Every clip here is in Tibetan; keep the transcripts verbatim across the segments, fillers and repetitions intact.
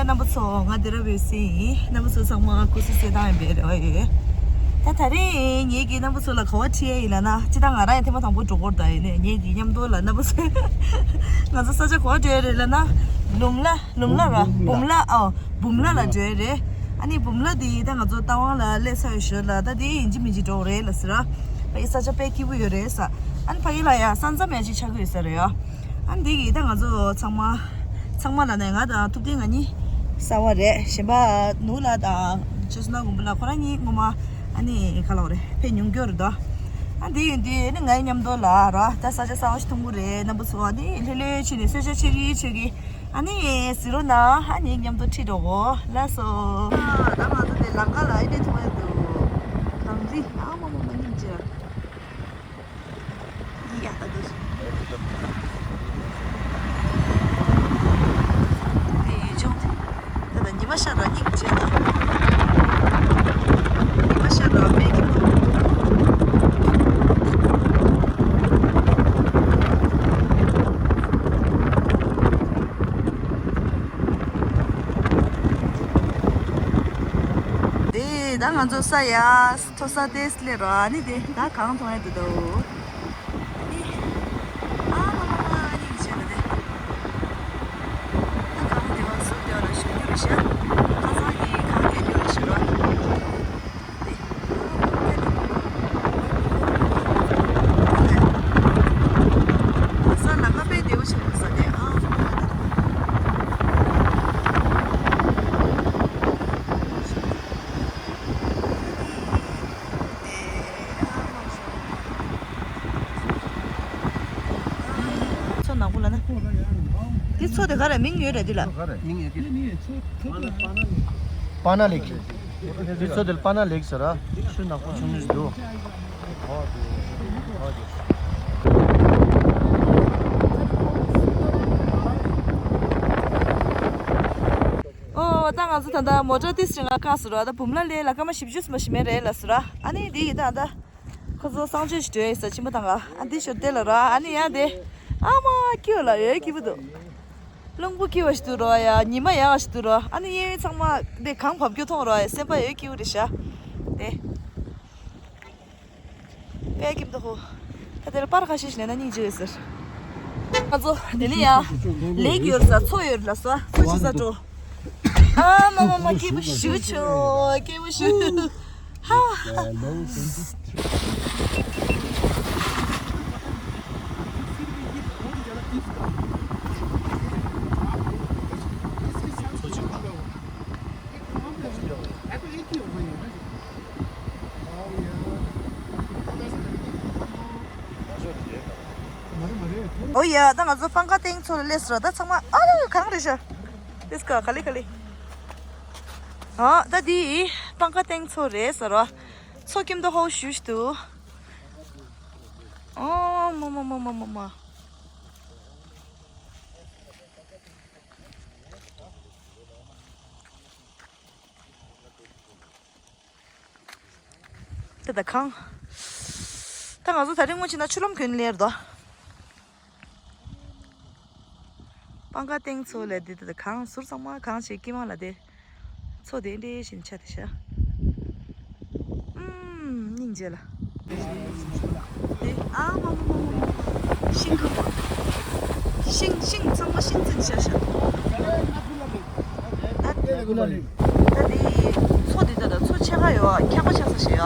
རྣམ་པ་ཚོ། ང་འདི་ར་བོད་སྲིད་ཡིན། རྣམ་པ་ཚོ་ཚང་མ་སྐུ་གཟུགས་གསལ་ཐང་ཡིན་པའི་རེ་བ་ཡོད། ད་ད་རེས་ངེད་ཀྱིས་རྣམ་པ་ཚོ་ལ་ག་བ་ཁྲིད་ཡ་ཡིན་ལབ་ན། སྤྱིར་བཏང་ང་རང་ཡང་ཐེངས་མ་དང་པོ་འགྲོ་གི་རེད། ད་ཡིན་ནའི་ངེད་ཀྱི་མཉམ་དུ་ལ་རྣམ་པ་ཚོ། ང་ཚོ་ས་ཆ་ག་བ་འགྲོ་ཡ་རེད་ལབ་ན། ལུང་ལ་ལུང་ལ་ར་འབུམ་ལ། ཨོ། འབུམ་ལ་ལ་འགྲོ་ཡ་རེད། ཨ་ནི་འབུམ་ལ་དེ་ད་ང་ཚོ་རྟ་དབང་ལ་སླེབས་ཚར་ཡོད་ཞོར་ལ། ད་དེ་ཡིན་གཅིག་མིན་གཅིག་འགྲོ་གི་རེད་ལབ་ཟེར་ར། ཕ་གི་ས་ཆ་དཔེ་སྐྱིད་པོ་ཡོད་རེད་ཟེར། ཨ་ནི་ཕ་གི་ལ་ཡ་ས་མཚམས་ཡ་གཅིག་ཆགས་ཀྱི་ཡོད་ས་རེད་ཡ། ཨ་ནི་དེ་གི་ད་ང་ཚོ་ཚང་མ། ཚང་མ་ལབ་ན་ང་དང་ཐུབ་བསྟན་ང་གཉིས་གསར་པ་རེད། གཞན་པ་ནུ་ལགས་དང་ཆོས་སུ་ན་མགོན་པོ་ལགས་ཁོ་རང་གཉིས་སྔོན་མ་ཨ་ནི་ག་ལབ་དགོས་རེད། ཕེབས་མྱོང་ཡོད་རེད་དོ། ཨ་དེ་ཡིན་དུས་ཨ་ནི་ང་ཡི་མཉམ་དུ་ལ་ར། ད་ས་ཆ་གསར་པ་ཞིག་མཐོང་གི་རེད། རྣམ་པ་ཚོ་ཨ་ནི་ལྷོད་ལྷོད་བྱས་ནས་གསོལ་ཇ་མཆོད་ཀྱི་མཆོད་ཀྱི། ཨ་ནི་གཟིགས་རོགས་གནང་། ཨ་ནི་མཉམ་དུ་ཁྲིད་འགྲོ་གོ། ལགས་སོ། ཨ་ད་ང་ཚོ་དེ་ལམ་ཁ་ལ་ཨེ་འདྲས་མཐོང་ཡ་འདུག་གངས་རི། ཨ་མ་མ་མ། སྙིང་རྗེ། ཡ་ད་འདུག་དེ་ཡུལ་ལྗོངས་དེ། ད་ད་ཉི་མ་ཤར་ར་སྙིང་རྗེ་ལ། ཉི་མ་ཤར་ར་དཔེ་སྐྱིད་པོ། དེ་ད་ང་ཚོ་ས་ཡ་མཐོ་ས་དེ་སླེབས་ར། ཨ་ནི་དེ་ད་གངས་མཐོང་ཡ་འདུག་དོ། ཨ་མ་མ་མ། སྙིང་རྗེ་ལ་དེ། ད་གངས་དེ་བ་ཟུར་དེ་བ་ལ་ཞུ་རྒྱུ་རེད་ཤག་ཁ་སང་གི་གངས་དེ་རྒྱུ་རེད་ཤག་ར། མཚོ་ནག་པོ་ལ་ན། འདི་མཚོ་དེ་ག་རེ་མིང་ཡོད་རེད་འདི་ལ། མིང་ཡོད་ཀྱི། པ་ན་ལེག། འདི་མཚོ་དེ་ལ་པ་ན་ལེག་ཟེར་ར། ཆུ་ནག་པོ་ཆུང་ངུ་ཞིག་འདུག་ཨོ་ད་ང་ཚོ་ད་ལྟ་མོ་ཊ་ཏིས་ཅི་ང་ཁ་སུ་ར། ད་འབུམ་ལ་ལས་ལ་སྐར་མ་བཞི་བཅུ་ཙམ་ཞིག་མེད་རེད་ལ་སུ་ར། ཨ་ནི་འདི་ཡི་ད་ད། ཁོ་ཚོ་གསང་སྤྱོད་ཞིག་འགྲོ་ཡས་ས་ཕྱི་མ་དང་ག་ཨ་འདི་ཞོར་དེ་ལ་ར། ཨ་ནི་ཡང་དེ། ཨ་མ་སྐྱིད་པོ་ལ་ཡོད་སྐྱིད་པོ་འདུག་རླུང་བུ་སྐྱིད་པ་ཞིག་འདུག་ར། ཡ་ཉི་མ་ཡག་པ་ཞིག་འདུག་ར། ཨ་ནི་གཡས་གཡོན་ཚང་མ་དེ་གངས་བབས་རྒྱུ་མཐོང་ར། ཡ་སེམས་པ་ཡོད་སྐྱིད་པོ་རེད་ཤག་དེ། དཔེ་སྐྱིད་པོ་འདུག་ཧོ། ད་དེ་ལ་པར་ཁ་ཤས་ཤིག་ལེན་ན་སྙིང་རྗེ་ཡོད་ཟེར། ང་ཚོ་དེ་ནས་ཡ་ལེག་ཡོད་ས། མཚོ་ཡོད་ལ་སོ། མཚོ་ཆེ་ས་འགྲོ། ཨ་མ་མ་མ། སྐྱིད་པོ་ཞིག་བྱུང་། སྐྱིད་པོ་ཞིག་ཧ། ཨོ་ཡ། ད་ང་ཚོ་སྤང་ཁ་སྟེང་མཚོ་ལ་སླེབས་སོང་ར། ད་ཚང་མ་ཨ་རོ་གངས་རེད་ཤག་ཏིས་ཀ་ག་ལེ་ག་ལེ། ཨ་ད་འདི་སྤང་ཁ་སྟེང་མཚོ་རེད་ཟེར་ར། མཚོ་སྐྱིད་པོ་འདུག་ཧོ་ཞུ་ཞུ་འདུག་ཨོ་མ་མ་མ། དེ་ད་གངས། ད་ང་ཚོ་ད་རིང་སྔོན་ཆད་ན་ཆུ་ལྷམ་གྱོན་ལེར་དོ། སྤང་ཁ་སྟེང་མཚོ་ལ་དེ་ད་གངས་ཟུར་ཚང་མ་གངས་ཆེ་ཀི་མ་ལ་དེ། མཚོ་དེ་འདྲའི་བཞིན་ཆ་དེ་ཤ། ཨུམ། སྙིང་རྗེ་ལ། དེ་ཨ་མ་མ་མ་མ་མ། ཤིང་ཁ་པ། ཤིང་ཤིང་ཚང་མ་ཤིང་རྩིན་ཤ་ཤ། ད་དེ་མཚོ་དེ་ད་ད་མཚོ་ཆེ་ཁ་ཡོད་འཁྱག་པ་ཆགས་ས་ཞེ་ཡ།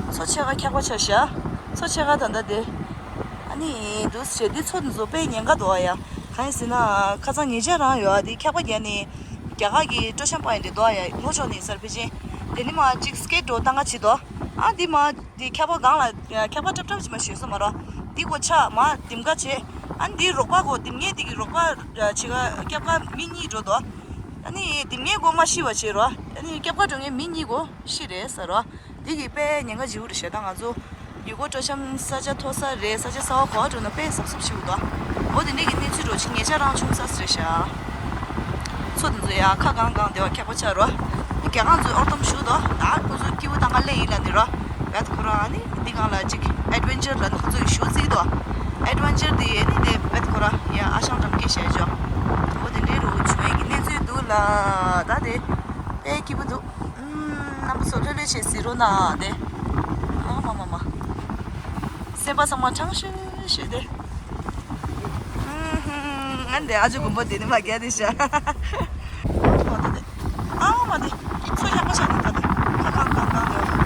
མཚོ་ཆེ་ཁ་འཁྱག་པ་ཆགས་ཤ། མཚོ་ཆེ་ཁ་ད་ད་དེ། ཨ་ནི་འདུག་ཟེར་འདི་མཚོ་འདི་ཚོ་དཔེ་ཉེན་ཁ་འདུག་ཨ་ཡ། གང་ཡིན་ཟེར་ན་ཁ་སང་ཉེ་ཆར་རང་ཡོད་ཨ། འདི་འཁྱག་པ་བརྒྱབ་ནས་རྒྱ་གར་གྱི་སྤྲོ་འཆམ་པ་ཡིན་འདི་འདུག་ཨ་ཡ། ལྷོ་ཕྱོགས་ནས་སར་ཕེབས་ཆེན། དེ་ནི་མ་གཅིག་སྐེད་འགྲོ་བཏང་ག་བྱེད་དོ། ཨ་འདི་མ་འདི་འཁྱག་པ་སྒང་ལ་འཁྱག་པ་ཀྲབ་ཀྲབ་ཅིག་མ་ཞོན་སོང་མ་རོ། འདི་གོ་ཆ་མ་འདེམས་ཀ་བྱེད། ཨ་འདི་རོགས་པ་གོ་འདེམས་ངེས་འདི་གི་རོགས་པ་བྱེད་ག་སྐྱབས་ག་མི་གཉིས་འགྲོ་དོ། ཨ་ནི་འདེམས་ངེས་གོ་མ་ཤི་བ་བྱེད་རོ། ཨ་ནི་སྐྱབས་ག་འགྲོ་ངེས་མི་གཉིས་གོ་ཤི་རེད་ཟེར་རོ། འདི་གི་དཔེ་ཉེན་ཁ་ལྗིད་པོ་རེད་ཤག་ད་ང་ཚོ་ཡུལ་སྐོར་སྤྲོ་འཆམ་ས་ཆ་མཐོ་ས་རེད། ས་ཆ་གསར་པ་ག་པར་འགྲོ་ན་དཔེ་གཟབ་གཟབ་བྱེད་དགོས་འདུག་འོ་དེ་འདྲས་ཀྱི་གནས་ཚུལ་འགྲོ་ཆེ་ཉེ་ཆར་རང་བྱུང་ས་རེད་ཤག་མཚོ་དེ་ཚོ་ཡ་ཁ་གང་གང་དེ་བ་འཁྱག་པ་ཆགས་རོ། རྒྱ་གར་ཚོས་ཨོར་ཏམ་ཞུ་དོ། ད་ཁོ་ཚོ་སྐྱིད་པོ་བཏང་ག་སླེབས་ཡིན་ལབ་ནི་རོ། བད་ཁོ་རང་ཨ་ནི་འདི་སྒང་ལ་ཅིག་ཨེ་ཌི་ཝེན་ཅར་ལབ་ནི་ཁོ་ཚོ་ཡི་ཞུ་རྩིས་དོ། ཨེ་ཌི་ཝེན་ཅར་དེ་ཨ་ནི་དེ་བད་ཁོ་རང་ཡ་ཨ་ཞང་འགྲམ་སྐད་བཤད་ཅོ། འོ་དེ་འདྲས་རུ་བྱུང་ཡིན་གྱི་གནས་ཚུལ་འདུག་ལ་ད་དེ་དཔེ་སྐྱིད་པོ་འདུག་ཨུམ། རྣམ་པ་ཚོ་ལྷོད་ལྷོད་བྱས་གཟིགས་རོགས་གནང་དེ། མ་མ་མ་མ། སེམས་པ་ཚང་མ་དྲང་ཤོས་ཤོས་དེ། ཨུམ། ང་འདི་ཨ་ཇོ་དགོན་པ་དེ་ནི་མ་རྒྱལ་དེ་ཤ། ཨ་མ་དེ། ཨ་མ་དེ། ཚོ་ཡག་པོ་ཆགས་འདུག་ད་དེ། ཁ་ཁ་ཁ་ཁ་དེ།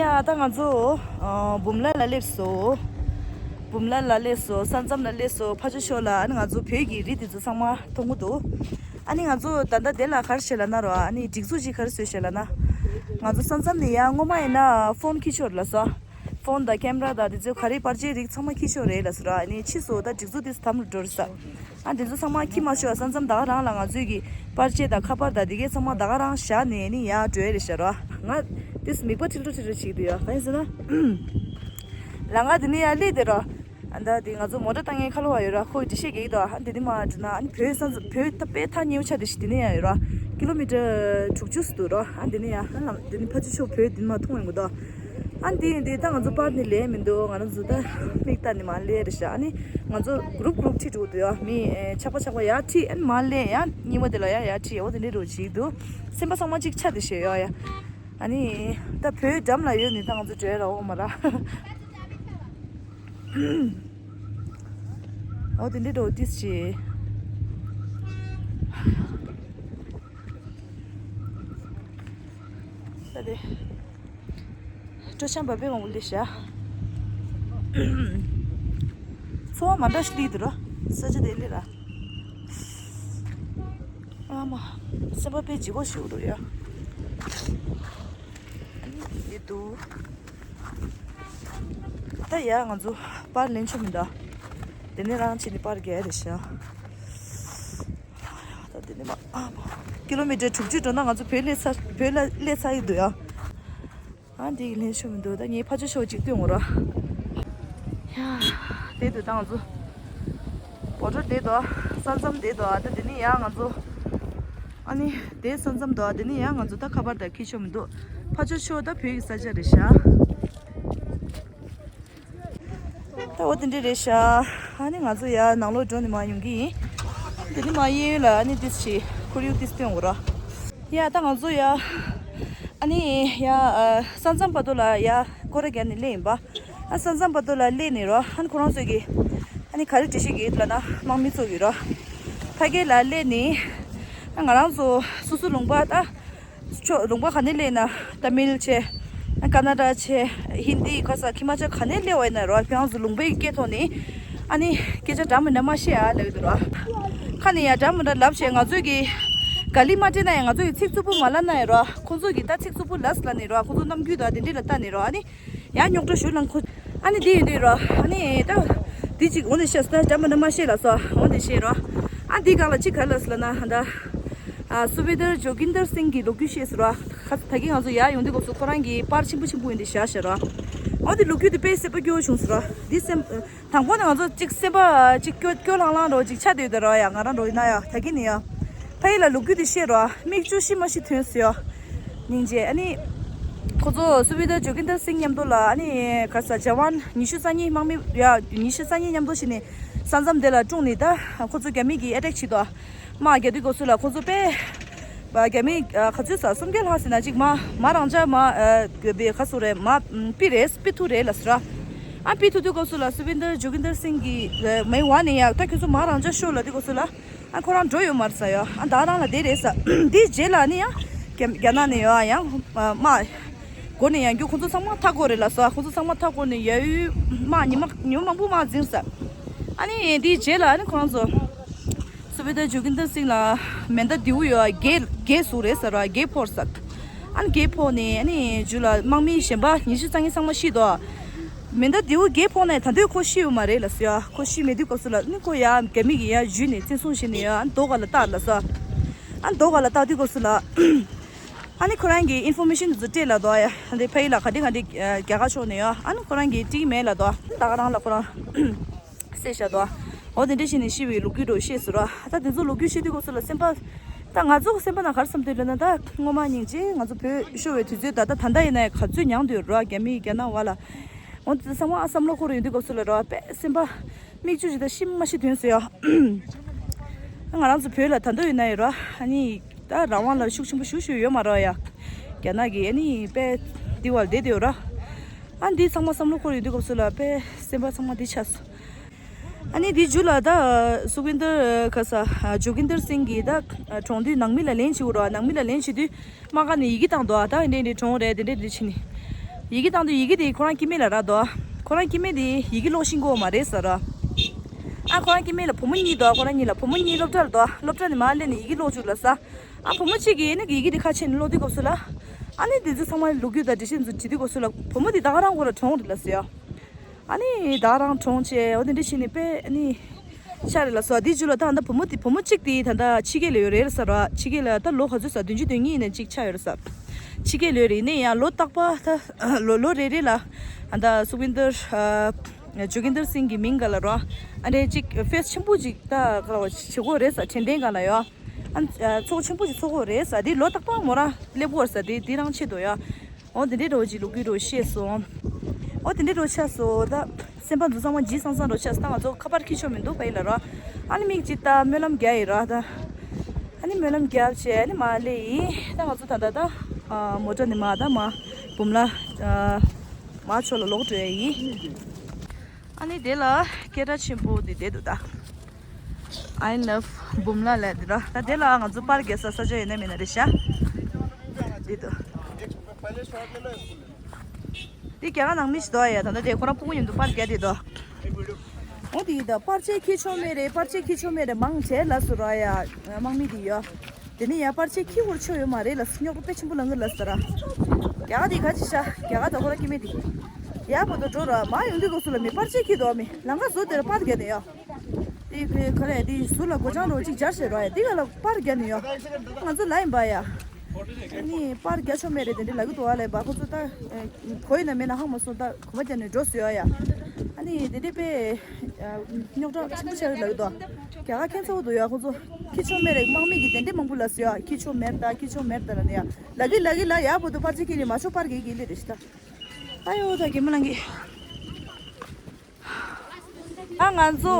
ཡ། ད་ང་ཚོ་ཨ་འབུམ་ལ་ལ་སླེབས་སོང་། འབུམ་ལ་ལ་སླེབས་སོང་། ས་མཚམས་ལ་སླེབས་སོང་། ཕ་ཇོ་ཤོར་ལ། ཨ་ནི་ང་ཚོ་བོད་ཀྱི་རི་དེ་ཚོ་ཚང་མ་མཐོང་གི་འདུག་ཨ་ནི་ང་ཚོ་ད་ལྟ་དེ་ལ་ག་རེ་བྱས་ལབ་ན་རོ། ཨ་ནི་སྒྲིག་འཛུགས་ཅིག་ག་རེ་བཟོས་བྱས་ལབ་ན། ང་ཚོ་ས་མཚམས་ནས་ཡར་སྔོན་མ་ཡིན་ན་ཕོན་འཁྱེར་ཤོར་ལབ་སོང་། ཕོན་དང་ཀེམ་ར་དང་དེ་ཚོ་ག་རེ་པར་ཆས་རིགས་ཚང་མ་འཁྱེར་ཤོར་རེད་ལབ་སོང་ར། ཨ་ནི་ཕྱིས་སུ་ད་སྒྲིག་འཛུགས་དེ་ཚོ་དམ་ལ་འགྲོ་རེད་ས། ཨ་དེ་ཚོ་ཚང་མ་འཁྱེར་མ་ཤོར། ས་མཚམས་ད་ག་རང་ལ་ང་ཚོའི་གི་པར་ཆས་དང་ཁ་པར་དང་དེ་གའི་ཚང་མ་ད་ག་རང་བཞག་ནས་ནི་ཡར་འགྲོ་ཡ་རེད་ཤག་ར། ང་དེ་ཚོ་མིག་པ་ཁྲིལ་ཁྲིལ་ཁྲིལ་ཁྲིལ་བྱེད་ཀྱི་འདུག་ཡ། གང་ཡིན་ཟེར་ན། ལམ་ཁ་དེ་ནས་ཡར་སླེབས་དེ་ར། ཨ་ད་དེ་ང་ཚོ་མོ་ཊ་བཏང་མཁན་ཁ་ལོ་བ་ཡོད་ར། ཁོས་འགྲེལ་བཤད་རྒྱག་གི་འདུག་ཨ་དེ་ནས་མར་འགྲོ་ན་ཨ་ནི་བོད་ས་མཚམས་བོད་ད་དཔེ་ཐག་ཉེ་བོ་ཆགས་དེ་ཞིག་དེ་ནས་ཡར་ཡོད་ར། ཀི་ལོ་མི་ཊར་དྲུག་ཅུ་ཙམ་འདུག་ར། ཨ་དེ་ནས་ཡར་ཨ་ལམ་དེ་ནས་ཕ་ཇོ་ཤོར་བོད་དེ་ནས་མར་མཐོང་ཡོང་གི་འདུག་ཨ་དེ་ཡིན་དུས་ད་ང་ཚོ་པར་ནི་ལེན་མི་འདུག་ང་རང་ཚོ་ད་མིག་ལྟ་ནི་མར་ལེན་རེད་ཤག་ཨ་ནི་ང་ཚོ་གུ་རུབ་གུ་རུབ་ཁྲིད་འགྲོ་གི་འདུག་ཡ། མི་ཨེ་ཆག་པ་ཆག་པ་ཡར་ཁྲིད། ཨ་ནི་མར་ལེན། ཡ་གཉིས་པ་དེ་ལ་ཡ་ཡར་ཁྲིད། འོ་དེ་འདྲ་འགྲོ་བྱེད་ཀྱི་འདུག་སེམས་པ་ཚང་མ་གཅིག་ཆགས་དེ་བྱས་ཡོད་ཡ། ཨ་ནི་ད་བོད་འགྲམ་ལ་ཡོད་ནི་ད་ང་ཚོ་བྲོས་ར་འོ་མ་ར། འོ་དེ་འདྲ་འགྲོ་དུས་བྱས། ད་དེ། སྤྲོ་འཆམ་བ་དཔེ་མང་པོ་སླེབས་ཤག་ཚོར་བ་མ་འདྲ་ཞིག་སླེབས་འདུག་ར། ས་ཆ་དེ་སླེབས་ར། ཨ་མ། སེམས་པ་དཔེ་ལྗིད་ཁོག་ཞིག་འདུག་ཡ། ཨ་ནི་འདི་འདུག་ད་ཡ་ང་ཚོ་པར་ལེན་ཆོག་མི་འདུག་དེ་ནས་རང་ཕྱིན་ནས་པར་རྒྱག་རེད་ཤག་ད་དེ་ནས་མ་ཨ་མ། ཀི་ལོ་མི་ཊར་དྲུག་ཅུ་འགྲོ་ན་ང་ཚོ་བོད་སླེབས་ཚར། བོད་ལ་སླེབས་ཚར་ཡི་འདུག་ཡ། ཨ་འདི་ལེན་ཆོག་མི་འདུག་ད་ངའི་ཕ་ཇོ་ཤོར་གཅིག་སྟོན་འོང་ར། ཡ། དེ་འདུག་ད་ང་ཚོ་བོ་ཊར་དེ་འདུག་ས་མཚམས་དེ་འདུག་ད་དེ་ནས་ཡ་ང་ཚོ། ཨ་ནི་དེ་ས་མཚམས་འདུག་དེ་ནས་ཡ་ང་ཚོ་ད་ཁ་པར་དང་འཁྱེར་ཆོག་མི་འདུག་ཕ་ཇོ་ཤོར་ད་བོད་ཀྱི་ས་ཆ་རེད་ཤག་ད་འོ་དེ་འདྲ་རེད་ཤག་ཨ་ནི་ང་ཚོ་ཡར་ནང་ལོགས་འགྲོ་ནས་མར་ཡོང་གི་ཡིན། དེ་ནས་མར་གཡས་གཡོན་ལ་ཨ་ནི་ཏིས་ཆེ་ཁོར་ཡུག་ཏིས་སྟོན་འོ་ར། ཡ་ད་ང་ཚོ་ཡ། ཨ་ནི་ཡ་ས་མཚམས་བར་དུ་ལ་ཡ་སྐོར་ར་བརྒྱབ་ནས་སླེབས་ཡིན་པ། ཨ་ས་མཚམས་བར་དུ་ལ་སླེབས་ནས་རོ། ཨ་ནི་ཁོ་རང་ཚོས་ཀྱི་ཨ་ནི་ག་རེ་འགྲེལ་བཤད་ཀྱི་ཡོད་ལབ་ན་དམག་མི་ཚོ་གི་རོ། ཕ་གི་ལ་སླེབས་ནས་ཨ་ང་རང་ཚོ་སོ་སོ་ལུང་པ་ད། ཕྱོགས་ལུང་པ་ག་ནས་སླེབས་ན་ཏ་མིལ་བྱས། ཀ་ན་ཌ་བྱས། ཧིན་དི་ག་ས་ཁི་མ་ཅལ་ག་ནས་སླེབས་པ་ཡིན་ན་རོ། ཁྱེད་རང་ཚོ་ལུང་པའི་སྐད་ཐོག་ནས་ཨ་ནི་སྐད་ཆ་འདྲ་མི་འདྲ་མ་བཤད་ཨ་ལབ་ཀྱི་འདུག་རོ། ཁ་ནས་ཡ་འདྲ་མི་འདྲ་ལབ་བྱས། ང་ཚོས་ཀྱི་ག་ལི་མ་སྤྲད་ན་ཡང་ང་ཚོས་ཀྱི་ཚིག་རྩུབ་པོ་མ་ལབ་ན་ཡང་རོ། ཁོང་ཚོས་ཀྱི་ད་ཚིག་རྩུབ་པོ་ལབ་ལབ་ནས་རོ། ཁོང་ཚོ་རྣམ་འགྱུར་དང་དེ་འདྲས་ལ་ལྟ་ནས་རོ། ཨ་ནི་ཡང་རྙོག་དྲ་ཞུ་ལབ་ཁོ། ཨ་ནི་དེ་ཡིན་དུས་རོ། ཨ་ནི་ད་དེ་ཅིག་འོ་ནས་བཤད་ད་འདྲ་མི་འདྲ་མ་བཤད་ལབ་སོ། འོ་དེ་བཤད་རོ། ཨ་འདི་སྒང་ལ་ཅིག་ག་ལབ་སོ་ལབ་ན་ད། ཨ་སུ་བེ་དར་ཇོ་གིན་དར་སིང་གི་ལོ་རྒྱུས་བཤད་སོ་རོ། ཁ་ད་གིན་ང་ཚོ་ཡར་ཡོང་དུས་སྐབས་སུ་ཁོ་རང་གི་པར་ཆེན་པོ་ཆེན་པོ་ཡིན་དེ་བཞག་བཞག་རོ། འོ་དེ་ལོ་རྒྱུས་དེ་དཔེ་སྲིད་པ་སྐྱོ་བོ་བྱུང་སོ་རོ། འདི་སེམས། དང་པོ་ནས་ང་ཚོ་ཅིག་སེམས་པ་ཅིག་སྐྱོ་སྐྱོ་ལྷང་ལྷང་རོ་ཅིག་ཆགས་བསྡད་ཡོད་ད་རོ། ཡ་ང་རང་རོ་ཡིན་ན་ཡ་ད་གིན་ནི་ཡ། ཕ་ཡི་ལ་ལོ་རྒྱུས་དེ་བཤད་རོ། མིག་ཆུ་ཤི་མ་ཤི་ཐོན་སོ་ཡ། སྙིང་རྗེ། ཨ་ནི། ཁོ་ཚོ་སུ་བེ་དར་ཇོ་གིན་དར་སིང་མཉམ་དུ་ལ་ཨ་ནི་ག་ས་ཇ་ཝན་ཉི་ཤུ་རྩ་གཉིས་དམག་མི་ཡ་ཉི་ཤུ་རྩ་གཉིས་མཉམ་དུ་ཕྱིན་ནས་ས་མཚམས་དེ་ལ་སྲུང་ནས་ད་ཁོ་ཚོ་རྒྱ་མི་གི་ཨེ་ཊེག་བྱེད་དོ། དམག་རྒྱག་དུས་སྐབས་སུ་ལ་ཁོ་ཚོ་དཔེ། རྒྱ་མི་ག་ཚོད་ས་སུམ་བརྒྱ་ལྷག་ཟིན་ན་ཅིག་མ་མ་རང་འཇགས་མ་ག་སུ་རེད་མ་པི་རེད་པི་ཐུ་རེད་ལ་སུ་ར། ཨ་པི་ཐུ་དུས་སྐབས་སུ་ལ་སུ་བིན་དར་ཇོ་གིན་དར་སིང་གི་མེ་བ་ནས་ཡ་ད་ཁྱོད་ཚོ་མ་རང་འཇགས་ཤོག་ལ་དུས་སྐབས་སུ་ལ། ཨ་ཁོ་རང་འགྲོ་ཡོད་མ་རེད་ས་ཡ། ཨ་ད་རང་ལ་དེ་རེད་ས། དེའི་རྗེས་ལ་ནི་ཡང་རྒྱ་རྒྱ་ནག་ནས་ཡ་ཡང་དམག་སྒོ་ནས་ཡང་རྒྱུ་ཁོ་ཚོ་ཚང་མ་མཐའ་སྐོར་རེད་ལ་སོ། ཁོ་ཚོ་ཚང་མ་མཐའ་སྐོར་ནས་ཡ་ཡུལ་དམག་ཉི་མ་ཉི་མ་མང་པོ་དམག་འཛིང་ས། ཨ་ནི་དེའི་རྗེས་ལ་ཨ་ནི་ཁོ་རང་ཚོ། སུ་བེ་དར་ཇོ་གིན་དར་སིང་ལ་མེ་མདའ་མདེའུ་ཡོད་ཨ་གས་གས་ཟུག་རེད་ཟེར་བ་གས་ཕོར་ཟེར། ཨ་ནི་གས་ཕོར་ནས་ཨ་ནི་རྒྱུ་ལ་དམག་མི་གཞན་པ་ཉི་ཤུ་རྩ་གཉིས་ཚང་མ་ཤི་དོ། མེ་མདའ་མདེའུ་བརྒྱད་ཕོག་ནས་ད་དུང་ཁོ་ཤི་ཡོད་མ་རེད་ལབ་སོང་ཡ། ཁོ་ཤི་མེད་དུས་སྐབས་སུ་ལ་ནི་ཁོ་ཡ་རྒྱ་མི་གིས་ཡ་འཇུས་ནས་བཙན་བཟུང་བྱས་ནས་ཡ་ཨ་ནི་རྡོ་སྒང་ལ་བཏགས་ལབ་སོང་། ཨ་ནི་རྡོ་སྒང་ལ་བཏགས་དུས་སྐབས་སུ་ལ། ཨ་ནི་ཁོ་རང་གིས་ཨིན་ཕོར་མེ་ཤན་དེ་ཚོ་སྤྲད་ལབ་འདུག་ཡ། འདི་ཕ་ཡུལ་ལ་ག་འདྲ་ག་འདྲ་རྒྱ་གར་ཕྱོགས་ནས་ཡ་ཨ་ནི་ཁོ་རང་གིས་སྤྲད་ཀྱི་མེད་ལབ་འདུག་ད་ག་རང་ལ་ཁོ་རང་བསད་བཞག་འདུག་འོ་དེ་འདྲ་བྱས་ནས་ཤི་བའི་ལོ་རྒྱུས་འདྲ་བཤད་སོང་ར། ད་དེ་ཚོ་ལོ་རྒྱུས་བཤད་དུས་སྐབས་སུ་ལ་སེམས་པ། ད་ང་ཚོ་སེམས་པ་ནང་ག་རེ་བསམ་དུས་ལབ་ན། ད་སྔོན་མ་སྙིང་རྗེ་ང་ཚོ་བོད་ཤོར་བའི་དུས་ཚོད་ད་ད་ད་ལྟ་ཡིན་ན་ཡང་ག་ཚོད་མྱངས་བསྡད་ཡོད་ར། རྒྱ་མི་རྒྱ་ནག་བར་ལ། འོ་དེ་ཚང་མ་བསམ་བློ་འཁོར་ཡོང་དུས་སྐབས་སུ་ལ་ར་དཔེ་སེམས་པ་མིག་ཆུ་ཞིག་ད་ཤི་མ་ཤི་དོན་ཟེར་ཡ། ང་རང་ཚོ་བོད་ལ་ད་དུང་ཡིན་ན་ཡོད་ར། ཨ་ནི་ད་རང་དབང་ལ་ཤུགས་ཆེན་པོ་ཞུ་ཞུ་ཡོད་མ་ར་ཡ། རྒྱ་ནག་གིས་ཨ་ནི་དཔེ་འདི་བར་བསྡད་དེ་ཡོད་ར། ཨ་འདི་ཚང་མ་བསམ་བློ་འཁོར་ཡོང་དུས་སྐབས་སུ་ལ་དཔེ་སེམས་པ་ཚང་མ་འདི་ཆགས་སོང་། ཨ་ནི་འདི་མཇུག་ལ་ད་སུ་ཁིན་དར་ག་ས་ཇོ་གིན་དར་སིང་གིས་ད་གྲོངས་དུས་ནང་མི་ལ་ལན་བྱེད་དགོས་ར། ནང་མི་ལ་ལན་བྱེད་དུས་དམག་སྒར་ནས་ཡི་གེ་བཏང་འདུག་ད་འདི་འདི་གྲོངས་རེད་དེ་འདྲ་འདི་བྱས་ནས་ཡི་གེ་བཏང་དུས་ཡི་གེ་དེ་ཁོ་རང་སྐྱེ་དམན་ལ་རག་འདུག་ཁོ་རང་སྐྱེ་དམན་དེ་ཡི་གེ་ཀློག་ཤེས་ཀྱི་ཡོད་མ་རེད་ཟེར་ར། ཨ་ཁོ་རང་སྐྱེ་དམན་ལ་བུ་མོ་གཉིས་འདུག་ཁོ་རང་གཉིས་ལ་བུ་མོ་གཉིས་སློབ་གྲྭ་ལ་འདུག་སློབ་གྲྭ་ནས་མར་སླེབས་ནས་ཡི་གེ་ཀློག་བཅུག་ལབ་ས། ཨ་བུ་མོ་གཅིག་གིས་ནི་ཡི་གེ་དེ་ཁ་ཕྱེ་ནས་ཀློག་དུས་སྐབས་སུ་ལ། ཨ་ནི་དེ་ཚོ་ཚང་མ་ལོ་རྒྱུས་དང་འགྲེལ་བཤད་ཚོ་བྱེད་དུས་སྐབས་སུ་ལ་བུ་མོ་དེ་ད་ག་རང་ཁོ་རང་གྲོངས་རེད་ལབ་ཟེར་ཡ། ཨ་ནི་ད་རང་གྲོངས་བྱས་འོ་དེ་འདྲ་བྱས་ནས་དཔེ་ཨ་ནི་ཤ་རེད་ལ་སོ། དེའི་རྗེས་ལ་ད་ད་བུ་མོ་དེ་བུ་མོ་གཅིག་དེ་ད་ད་ཕྱི་རྒྱལ་ལ་ཡོད་རེད་ཟེར་ར། ཕྱི་རྒྱལ་ལ་ད་ལོ་ག་ཚོད་ཟེར་བདུན་ཅུ་དོན་གཉིས་ནས་གཅིག་ཆགས་ཡོད་རེད་ཟེར། ཕྱི་རྒྱལ་ལ་ཡོད་རེད། ཡིན་ན་ཡང་ལོ་རྟག་པར་ད་ལོ་ལོ་རེ་རེ་ལ་ཨ་ད་སུ་ཝིན་དར་ཨ་ཇོ་གིན་དར་སིང་གི་མིང་སྒང་ལ་ར་ཨ་འདྲ་གཅིག་ཕེས་ཆེན་པོ་གཅིག་ད་ག་རེ་བྱེད་དགོས་རེད་ཟེར། དྲན་རྟེན་སྒང་ལ་ཡོད། ཨ་ཚོགས་ཆེན་པོ་ཞིག་ཚོགས་ཀྱི་རེད་ཟེར། དེ་ལོ་རྟག་པར་མོ་རང་སླེབས་ཀྱི་ཡོད་རེད་ཟེར། དེ་དེ་རང་ཆེད་དུ་ཡ། འོ་དེ་འདྲའི་འདྲ་བོ་ཅིག་ལོ་རྒྱུས་འདྲ་བོ་བཤད་སོང་། འོ་དེ་འདྲའི་འདྲ་བོ་ཆགས་སོང་། ད་སེམས་པ་འདི་ཚང་མ་ལྗིད་ཚང་ཚང་འདྲ་བོ་ཆགས་སོང་། ད་ང་ཚོ་ཁ་པར་འཁྱེར་ཆོག་མི་འདུག་ཕ་ཡུལ་ལ་ར། ཨ་ནི་མིག་ཅིག་ལྟ་སྨོན་ལམ་རྒྱག་ཡིན་ར་ད། ཨ་ནི་སྨོན་ལམ་རྒྱབ་བྱས་ཨ་ནི་མར་སླེབས་ཡིན། ད་ང་ཚོ་ད་ད་ད་ཨ་མོ་ཊ་ནས་མར་ད་མར་འབུམ་ལ་ཨ་མར་ཕྱོགས་ལ་ལོག་འགྲོ་ཡ་ཡིན། ཨ་ནི་དེ་ལ་སྐད་གྲགས་ཆེན་པོ་དེ་བསྡད་འདུག་ད། I love Bumla ལབ་དེ་ར། ད་དེ་ལ་ང་ཚོ་པར་རྒྱག་ས་ས་ཆ་ཡོད་ན་མེད་ན་རེད་ཤག་དེ་འདུག་དེ་རྒྱ་གར་ནང་མི་ཞིག་འདུག་ཡ། ད་ལྟ་དེ་ཁོ་རང་སྤུ་གུ་མཉམ་དུ་པར་རྒྱག་དེ་འདུག་འོ་དེ་ཡིན་ད། པར་ཆས་འཁྱེར་ཆོག་མེད་རེད། པར་ཆས་འཁྱེར་ཆོག་མེད་རེད། མང་ཆེ་ལབ་སོང་ར་ཡ། དམག་མི་དེ་ཡ། དེ་ནས་ཡ་པར་ཆས་འཁྱེར་དགོས་ཆོ་ཡོད་མ་རེད་ལབ། རྙོག་དྲ་དཔེ་ཆེན་པོ་ལངས་གི་ལབ་ཟེར་ར། རྒྱ་གར་དེ་ག་ཅི་ཤ་རྒྱ་གར་དང་ཁོ་ར་སྐྱེ་དམན་དེ། ཡ་བོ་དོ་འགྲོ་ར་མ་ཡོང་དུས་སྐབས་སུ་ལ་མི་པར་ཆས་འཁྱེར་འདུག་མི་ལམ་ཁ་བཟོ་དེར་པར་རྒྱག་ནས་ཡ། དེ་ག་རེ་དེ་ཟུར་ལ་སྒོ་བྱང་རོ་གཅིག་སྦྱར་བྱས་ར་ཡ། དེ་ག་ལ་པར་རྒྱག་ནས་ཡ། ང་ཚོ་ལ་ཡིན་པ་ཡ། ཨ་ནི་པར་རྒྱག་ཆོག་མེད་རེད་དེ་འདྲ་ལབ་གི་འདུག་ཨ་ལས་པ་ཁོ་ཚོ་ད་གོ་ཡིན་ན་མེད་ན་ཧང་མ་སོང་ད་གོམ་པ་རྒྱག་ནས་འགྲོ་སྲིད་ཡ། ཨ་ནི་དེ་འདྲ་དཔེ་རྙོག་དྲ་ཆེན་པོ་ཆགས་རེད་ལབ་གི་འདུག་རྒྱ་གར་ཁྱད་མཚར་པོ་འདུག་ཡ། ཁོ་ཚོ་འཁྱེར་ཆོག་མེད་རེད། དམག་མི་གིས་དེ་འདྲ་མང་པོ་ལབ་སྲིད་ཡ། འཁྱེར་ཆོག་མེད་ད་འཁྱེར་ཆོག་མེད་ད་ལབ་ནས་ཡ། ལབ་གི་ལབ་གི་ལབ་ཡ་བོ་དུ་པར་ཆས་འཁྱེར་ནས་མ་ཆོག་པར་གི་གི་ལི་རེད་ཤི་ད། ཨ་ཡོ་ད་གད་མོ་ལངས་གི། ཨ་ང་ཚོ་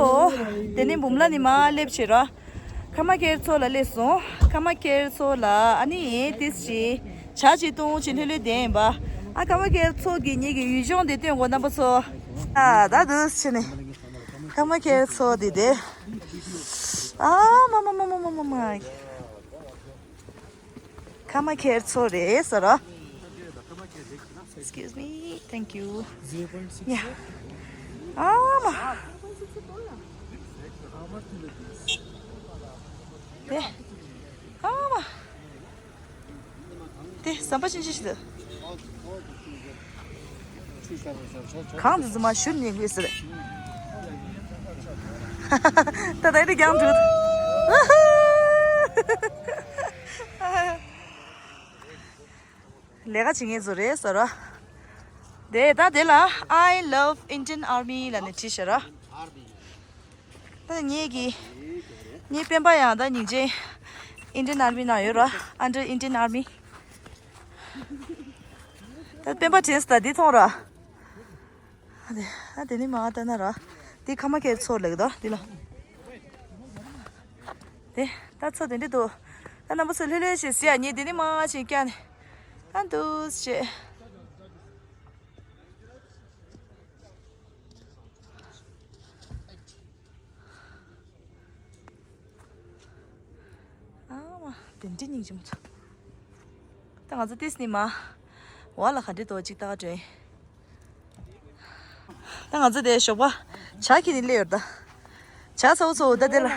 དེ་ནས་འབུམ་ལ་ནི་མ་སླེབས་བྱེད་ར། ཁ་མ་ཁེར་ཚོ་ལ་སླེབས་སོང་། ཁ་མ་ཁེར་ཚོ་ལ་ཨ་ནི་ཏིས་ཅི་ཇ་ཅི་བཏུང་ཅི་ལྷོད་ལྷོད་བསྡད་ཡིན་པ། ཨ་ཁ་མ་ཁེར་ཚོ་གི་ངེད་ཀྱི་ཡུལ་ལྗོངས་དེ་སྟོན་དགོས་རྣམ་པ་ཚོ། ཨ་ད་དུས་ཕྱི་ནས་ཁ་མ་ཁེར་ཚོ་དེ་དེ། ཨ་མ་མ་མ་མ་མ་མ། ཁ་མ་ཁེར་ཚོ་རེད་ཟེར་རོ། Excuse me. Thank you. Yeah. ཨ་མ། དེ། ཨ་མ། དེ་ཟམ་པ་ཆུང་ཆུང་ཞིག་འདུག་གང་དུ་འཛུལ་མ་ཞུ་ནས་དགོས་ཟེར། ད་ལྟ་འདི་རྒྱང་འགྲོ། ལས་ཀ་བྱེད་མཁན་ཚོ་རེད་ཟེར་རོ། དེ་ད་དེ་ལ་I love Indian Army ལབ་ནས་བྲིས་ཤག་རོ། ད་ངེད་ཀྱི་ངའི་སྤེན་པ་ཡང་ད་སྙིང་རྗེ། Indian Army ནང་ཡོད་རོ། Under Indian Army། ད་སྤེན་པ་དྲན་སོང་ད་འདི་མཐོང་རོ། ཨ་དེ་ཨ་དེ་ནི་མ་ཨ་ད་ན་རོ། འདི་ཁ་མ་ཁེར་ཚོ་ལེགས་དོ་འདི་ལ། དེ་ད་ཚོ་དེ་འདྲི་འདུག་ད་རྣམ་པ་ཚོ་ལྷོད་ལྷོད་བྱེད་ཟེར་ཡ། ངས་དེ་ནི་མ་ཞིག་བསྐྱལ་ནས་ཨ་འདུག་བྱེད། ཨ་མ། དེ་འདྲི་སྙིང་རྗེ་མོ་ཚོ། ད་ང་ཚོ་ཏིས་ནི་མ། བ་ལ་ག་འདྲི་འདུག་ཅིག་ལྟ་ག་འགྲོ་ཡིན། ད་ང་ཚོ་དེ་ཞོགས་པ་ཇ་འཁྱེར་ནས་སླེབས་ཡོད་ད། ཇ་ཚ་བོ་ཚ་བོ་ད་དེ་ལ།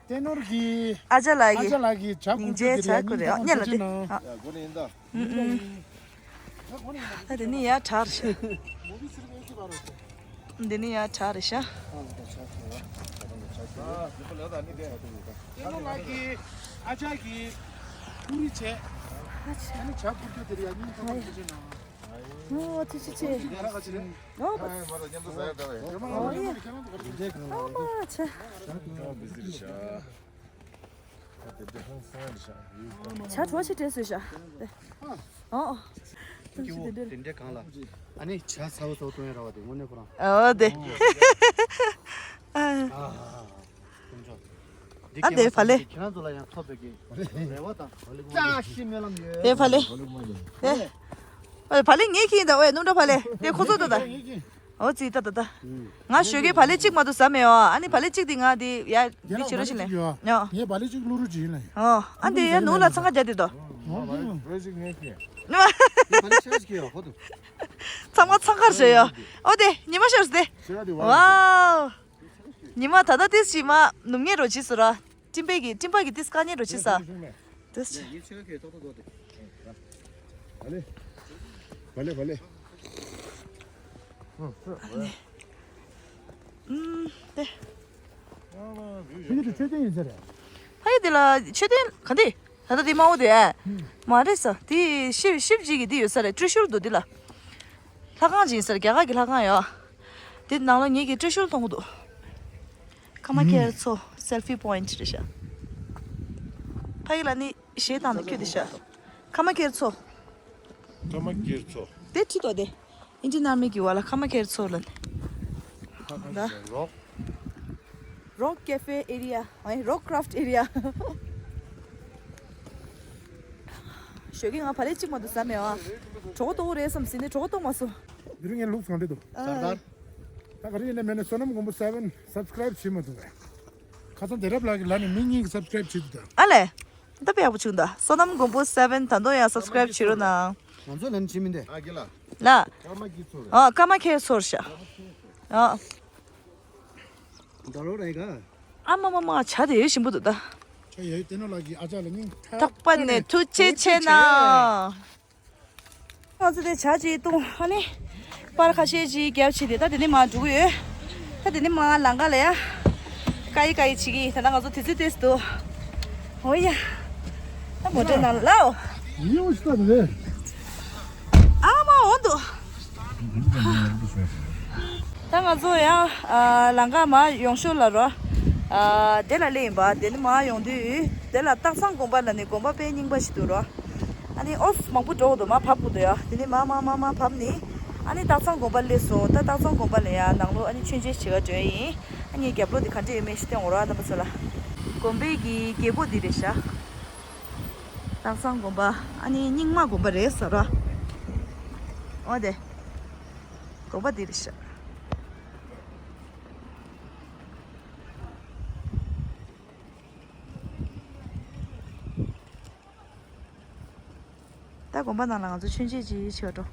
ཏེ་ནོར་གྱི་ཨ་ཅག་ལགས་ཀྱི་ཨ་ཅག་ལགས་ཀྱི་ཇ་སྙིང་རྗེ་ཇ་ཁུ་རེད། ཨ་ཉལ་ལ་དེ། ཨ། ཨུ་ཨུ། ད་དེ་ནི་ཡར་དྲག་རེད་ཤག་འདི་ནི་ཡར་དྲག་རེད་ཤག་ཨ་ཅག་གིས་ཀུ་རི་བྱས། ཨ་ནི་ཇ་བསྐུར་རྒྱུ་དེར་ཡ་སྙིང་ཐག་པ་ཆེ་ཆེ་ན། ཨོ་ཐུགས་རྗེ་ཆེ། ཨོ་ཨོ་ཡེ། ཨ་མ་ཆེ། ཇ་བྲོ་ཞིག་བྲེས་སོང་ཤག་ཨོ། ཐུགས་རྗེ་ཆེ། དེ་འདྲའི་གང་ལ། ཨ་ནི་ཇ་ཚ་བོ་ཚ་བོ་བཏུང་ཡ་ར་བ་དེ་དངོས་གནས་ཁོ་རང་། ཨོ་དེ། ཨ། ཨ། ཨ་དེ་ཕ་ལེ། ཁྱེད་རང་ཚོ་ལ་ཡང་ཐོབ་པའི་གི་རེ་བ་དང་བཀྲ་ཤིས་སྨོན་ལམ་ཡོད། དེ་ཕ་ལེ། དེ། ཨོ་ཕ་ལེ་ངའི་ཁྱི་ཡིན་ད། ཨོ་ཡ་སྣུམ་འདྲ་ཕ་ལེ། དེ་ཁོ་ཚོ་ད་ད། ཨོ་ཙི་ད་ད་ད། ང་ཞོགས་ཀས་བག་ལེབ་གཅིག་མ་གཏོགས་ཟ་མེད་ཨོ། ཨ་ནི་བག་ལེབ་གཅིག་དེ་ང་དེ་ཡ་དེ་བྱེད་རོགས་བྱེད་ལེ། ཡ། ངས་བག་ལེབ་གཅིག་བླུག་རོགས་བྱེད་ལེ། ཨོ། ཨ་འདི་ཡ་ནུ་ལ་འཚང་ཁ་རྒྱག་དེ་དོ། ཨོ་ཨོ། བག་ལེབ་ཆེ་ཞིག་ཡོད་ཁོ་ཐུ། ཚང་མ་འཚང་ཁར་བྱོས་ཡོ། ཨོ་དེ་ཉི་མ་ཤོར་སྟེ། ཤོར་དེ་ཝའོ། ཝའོ། ཉི་མ་ད་ལྟ་ཏིས་ཞིག་མ་ནུབ་ངེས་རོ་བྱེད་སོ་ར། སྤྲིན་པའི་གི་སྤྲིན་པ་གི་ཏིས་དཀའ་ཉེ་རོ་བྱེད་ས། ཏིས། ཡིན་ཆོས་ཁྱོད་ཏོག་ཏོག་ཏོག་ཏེ། བ་ལེ། བ་ལེ་བ་ལེ། ཨུམ། ཏེ། ཕ་གི་དེ་མཆོད་རྟེན་ཡིན་ས་རེད། ཕ་གི་དེ་ལ་མཆོད་རྟེན་ག་འདི། ད་ལྟ་དེ་དམར་པོ་དེ། མ་རེད་ས། དེ་ཤིབ་ཤིབ་ཅིག་གི་དེ་ཡོད་ས་རེད། ཏྲི་ཤུལ་འདུག་དེ་ལ། ལྷ་ཁང་ཅིག་ཡིན་ས་རེད། རྒྱ་གར་གྱི་ལྷ་ཁང་ཡོད། དེ་ནང་ལ་ངེད་ཀྱི་ཏྲི་ཤུལ་མཐོང་གི་འདུག་ཀརྨ་མཁས་མཚོ་སེལ་ཕི་པོ་ཡིན་ཊི་རེད་ཤག་ཕ་གི་ལ་ནི་གཞས་བཏང་ནས་ཁྱོད་དེ་ཤག་ཀརྨ་མཁས་མཚོ། ཀརྨ་མཁས་མཚོ། དེ་ཁྲིད་དོ་དེ། ཨིན་ཇི་ནར་མིག་གི་བ་ལ་ཀརྨ་མཁས་མཚོ་ལ་ནི། ད། རོག་རོག་ཀེ་ཧྥེ་ཨེ་རི་ཡ། ཨ་ནི་རོག་ཀ་རཕ་ཊི་ཨེ་རི་ཡ། ཞོགས་ཀས་ང་བག་ལེབ་གཅིག་མ་གཏོགས་ཟ་མེད་ཨ། གྲོད་ཁོག་ལྟོགས་ཀྱི་རེད་བསམ་ཟིན་ནས་གྲོད་ཁོག་ལྟོགས་མ་སོང་། དེ་རིང་ངའི་ལུགས་གང་འདྲ་འདུག་ཨ། ཟར་དར། ད་ག་རེ་ཡིན་ན་མེད་ན་བསོད་ནམས་མགོན་པོ་སེ་བེན་སབ་སི་ཀ་རེབ་བྱེད་མ་ཐུབ་པས། ཁ་སང་དེ་རབ་ལགས་ཀྱིས་ལབ་ནས་མི་གཉིས་ཀྱིས་སབ་སི་ཀ་རེབ་བྱེད་འདུག་ད། ཨ་ལས། ད་དཔེ་ཡག་པོ་བྱུང་ད། བསོད་ནམས་མགོན་པོ་སེ་བེན་ད་དུང་ཡང་སབ་སི་ཀ་རེབ་བྱེད་རོགས་གནང་། ང་ཚོ་ལན་བྱེད་མི་འདི། ཨ་གི་ལ། ལ། ཀརྨ་གི་ཚོར། ཨ་ཀརྨ་ཁའི་ཚོར་ཤག་ཨ། ད་རོགས་རེད་ག་ཨ་མ་མ་མ་ཇ་དེ་ཡོད་ཞིམ་པོ་འདུག་ད། ཇ་ཡོད་དེ་ནོ་ལགས་ཀྱིས་ཨ་ཅག་ལ་སྙིང་ཐག་པ་ནས་ཐུགས་རྗེ་ཆེ་གནང་། ང་ཚོ་དེ་ཇ་ཅིག་བཏུང་ཨ་ནི། པར་ཁ་ཤས་ཅིག་བརྒྱབ་བྱས་ཏེ་ད་དེ་ནས་མར་འགྲོ་གི་ཡོད། ད་དེ་ནས་མར་ལམ་ཁ་ལ་ཡ། ཀ་ཡི་ཀ་ཡི་བྱེད་ཀྱི་ད་ལྟ་ང་ཚོ་དུས་ཚོད་ཏོག་ཙམ་འདུག་འོ་ཡ། ད་མོ་ཊའི་ནང་ལ་ལའོ། ཡིན་འོ་ཤི་ད་རེད། ཨ་མ་འོ་འདུག་ད་ང་ཚོ་ཡང་ཨ་ལམ་ཁ་མར་ཡོང་ཞོར་ལ་རོ། ཨ་དེ་ལ་སླེབས་ཡིན་པ། དེ་ནས་མར་ཡོང་དུས་དེ་ལ་སྟག་ཚང་དགོན་པ་ལ་ནི་དགོན་པ་དཔེ་རྙིང་པ་ཞིག་འདུག་རོ། ཨ་ནི་ཨོ་མང་པོ་འགྲོ་འདུག་མར་བབས་དགོས་འདུག་ཡ། དེ་ནས་མར་མར་མར་མར་བབས་ནི། ཨ་ནི་སྟག་ཚང་དགོན་པ་སླེབས་སོང་། ད་སྟག་ཚང་དགོན་པ་ལ་ཡ་ནང་ལོགས་ཨ་ནི་མཆོད་མཇལ་བྱེད་ག་འགྲོ་ཡ་ཡིན། ཨ་ངའི་རྒྱབ་ལོགས་དེ་ག་འདྲ་ཡོད་མེད་ཞིག་སྟོན་འོང་རོགས་ཨ་རྣམ་པ་ཚོ་ལ། དགོན་པའི་གི་རྒྱལ་སྒོ་འདི་རེད་ཤག་སྟག་ཚང་དགོན་པ། ཨ་ནི་རྙིང་མ་དགོན་པ་རེད་ཟེར་ར། འོ་དེ། དགོན་པ་འདི་རེད་ཤག་ད་དགོན་པ་ནང་ལ་ང་ཚོ་མཆོད་མཇལ་ཅིག་བྱེད་འགྲོ།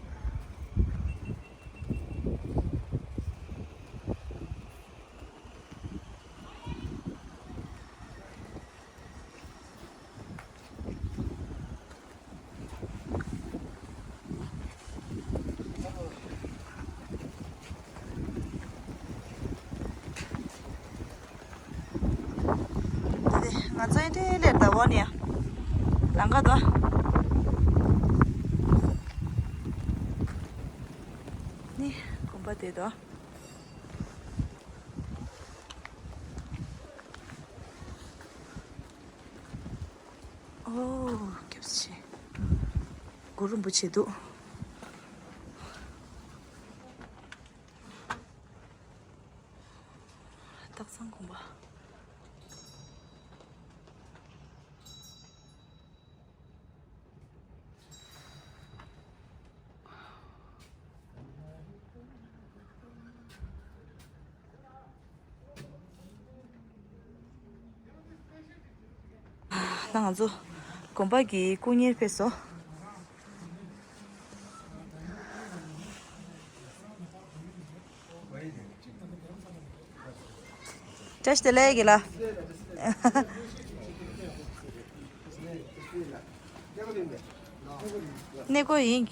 ང་ཚོའི་འདྲེ་ལེར་ད་བོ་ནི་ལང་ཀ་དོ། ནི་དགོན་པ་དེ་དོ། ཨོ། སྐྱབས་རྗེ། གུ་རུ་རིན་པོ་ཆེ་འདུག་སྟག་ཚང་དགོན་པ། ད་ང་ཚོ་དགོན་པ་གི་སྐུ་གཉེར་ཕེབས་སོང་། བཀྲ་ཤིས་བདེ་ལེགས་དགེ་ལགས། གནས་སྐོར་ཡིན།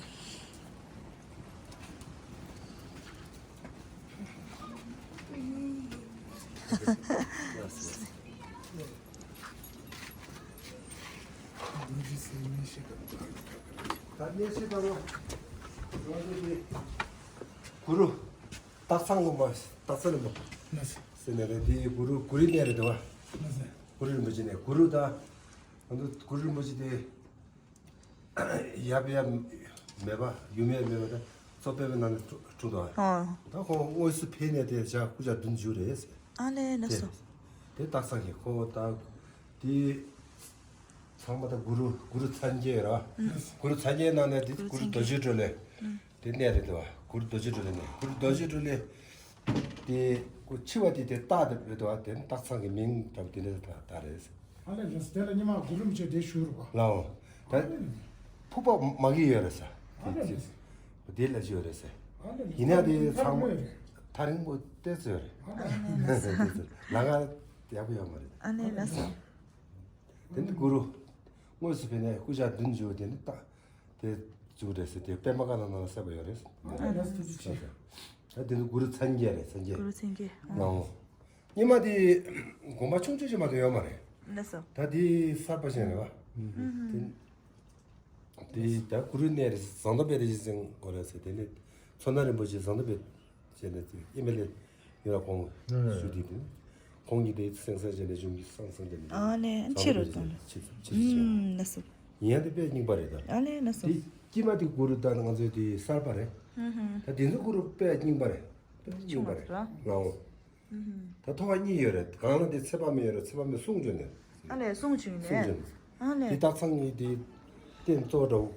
གུ་རུ། སྟག་ཚང་སློབ་མ། སྟག་ཚང་སློབ་མ། ཟེར་ནས་རེད། དེ་གུ་རུ་གུ་རུའི་གནས་རེད་དོ། གུ་རུ་རིན་པོ་ཆེ་ནས་གུ་རུ་དང་། ང་ཚོ་གུ་རུ་རིན་པོ་ཆེ་དེ། ཡབ་ཡབ་མེད་པ། ཡུམ་ཡབ་མེད་པ་དང་། གཙོ་དཔེ་མེད་ནང་ནས་འཁྲུངས་འདུག་ཨ། ད་ཁོང་དངོས་སུ་ཕེབས་ནས་དེ་ཇ་སྐུ་ཇ་བདུན་བཞུགས་རེད་ཟེར། ཨ་ལས། ལགས་སོ། དེ་སྟག་ཚང་གི་ཁོ་ད་དེ་ཚང་མ་ད་གུ་རུ་གུ་རུ་མཚན་བརྒྱད་ར། གུ་རུ་མཚན་བརྒྱད་ནང་ནས་དེ་གུ་རུ་རྡོ་རྗེ་གྲོ་ལེ། དེ་གནས་རེད་འདུག་བ། གུ་རུ་རྡོ་རྗེ་གྲོ་ལེ་ནས། གུ་རུ་རྡོ་རྗེ་གྲོ་ལེ། དེ་ཁོ་འཆི་བ་དེ་དེ་སྟག་དེ་རེད་འདུག་བ། དེ་སྟག་ཚང་གི་མིང་འདྲ་པོ་དེ་འདྲ་ད་ད་རེད། ཨ་ལས། རེད། དེ་ལ་སྔོན་མ་གུ་རུ་རིན་པོ་ཆེ་དེ་བཞུགས་རེད་པ། ལའོ། ད་ཕུག་པ་མ་གི་ཡོད་རེད་ཟེར། ཨ་ལས། དེ་ལ་ཅི་ཡོད་རེད་ཟེར། ཨ་ལས། ཡིན་ན་དེ་ཚང་མ་ཐག་རིང་པོ་ཏོག་ཙམ་ཡོད་རེད། ཨ་ལས། ལམ་ཁ་ཡག་པོ་ཡོད་མ་རེད། ཨ་ལས། ལགས་སོ། དེ་ནི་གུ་རུ་དངོས་སུ་ཕེབས་ནས་སྐུ་ཞབས་བདུན་བཞུགས། དེ་ནི་ད་དེ་བཞུགས་རེད་ཟེར། དེ་པད་མ་བཀའ་ཐང་ནང་ལ་གསལ་པོ་ཡོད་རེད། ཨ་ལས། ད་དེ་ནི་གུ་རུ་མཚན་བརྒྱད་རེད། མཚན་བརྒྱད། གུ་རུ་མཚན་བརྒྱད། ལའོ། སྔོན་མ་དེ་དགོན་པ་ཆུང་ཆུང་ཞིག་མ་གཏོགས་ཡོད་མ་རེད། ལགས་སོ། ད་དེ་གསར་པ་ཞིག་རེད་བ། དེ་དེ་ད་གུ་རུ་གནས་རེད། ཟངས་མདོག་དཔལ་ལྡན་ཞིང་ཆེན་དགོན་རེད་ཟེར། དེ་ནི་མཚོ་སྣ་རིན་པོ་ཆེ་ཟངས་མདོག་དཔལ་ཞེས་ནས་ཨེམ་ཨེལ་ཨེ་ཡོད་ལ་ཁོང་ཞུ་དེ་དེ་ཁོང་གིས་དེ་སེང་སེང་བྱས་ནས་གཞུང་གི་སང་སང་བྱས་ནས། ཨ་ལས། ཨ་ནི་ཕྱི་རུ་བཏང་། ཕྱི་ཕྱི་ཕྱི། ལགས་སོ། ཡིན་ཡང་དེ་དཔེ་རྙིང་པ་རེད་ད། ཨ་ལས། ལགས་སོ། དེ་དཀྱིལ་མ་དེ་གུ་རུ་ད་ང་ཚོའི་དེ་གསར་པ་རེད། ད་དེ་ཚོ་གུ་རུ་དཔེ་རྙིང་པ་རེད། དཔེ་རྙིང་པ་རེད། ཆུང་བ་རེད། ལའོ། ད་ཐོག་ཁ་གཉིས་ཡོད་རེད། གང་ལ་དེ་ཚེ་དཔག་མེད་ཡོད་རེད། ཚེ་དཔག་མེད་གསུང་བྱོན་ནས། ཨ་ལས། གསུང་བྱོན་ནས། གསུང་བྱོན་ནས། ཨ་ལས། དེ་སྟག་ཚང་གི་དེ་རྟེན་གཙོ་བོ་འདྲ་བོ་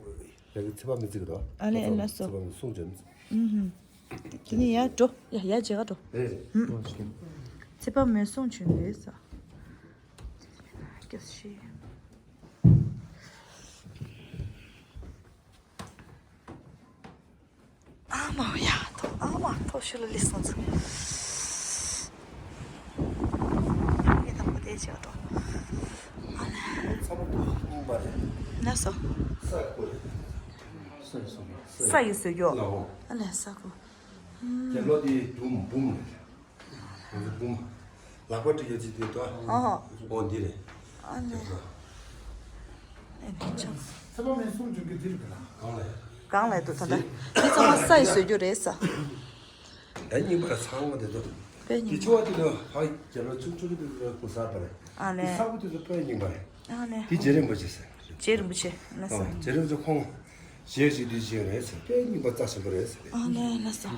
ཡ་གི་ཚེ་དཔག་མེད་ཅིག་རེད། ཨ་ལས། ལགས་སོ། ཚེ་དཔག་མེད་གསུང་བྱོན་ནས། དེ་ནས་ཡར་འགྲོ། ཡ་ཡར་མཇལ་ཁ་འགྲོ། རེད་རེད། ཚེ་དཔག་མེད་གསུང་བྱོན་ནས་ཟེར། སྐྱབས་ཤིག་ཨ་མ། ཡ་ཐོ། ཨ་མ། ཐོ་ཤུ་ལ་ལི་སོང་ཙི། ངས་དང་པོ་དེ་བྱས་འགྲོ། ཨ་ལས། ཚ་པོ་དེ་རྙིང་པ་རེད། ལགས་སོ། ས་ཡི་སྐོར་རེད། ས་ཡི་སྐོར། ས་ཡི་སྲོལ་རྒྱུན། ལའོ། ཨ་ལས། ས་ཁུ། རྒྱབ་ལོགས་དེ་འབུམ་འབུམ་རེད། ང་ཚོ་འབུམ། ལག་པ་བྲིས་ཡོད་ཚད་དེ་དོ། ཨོ། ཨོ་འདི་རེད། ཨ་ནི། དེ་ཚོ། ཨེ་ནི་ཅང་། ཚེ་དཔག་མེད་གསུང་བྱོན་གྱི་འདི་རེད་ག་ལ། གང་ལ་ཡོད། གང་ལ་ཡོད་དོ་ད་ལྟ། འདི་ཚང་མ་ས་ཡི་སྲོལ་རྒྱུན་རེད་ས། ད་རྙིང་པ་ཚང་མ་དེ་ཚོ། དཔེ་རྙིང་པ། དེ་ཆུ་བ་དེ་ཚོ་ཧ་རྒྱབ་ལོགས་ཆུང་ཆུང་དེ་ཚོ་གོ་ས་པ་རེད། ཨ་ནི། དེ་ས་བོ་དེ་ཚོ་དཔེ་རྙིང་པ་རེད། ཨ་ནི། དེ་རྗེ་རིན་པོ་ཆེ་ཟེར། རྗེ་རིན་པོ་ཆེ་ལ་ཟེར། རྗེ་རིན་པོ་ཆེ་ཁོང་ཞལ་གཅིག་དུས་ཅིག་རེད་ཟེར། དཔེ་རྙིང་པ་རྩ་ཆེན་པོ་རེད་ཟེར། ཨ་ལས། ལགས་སོ།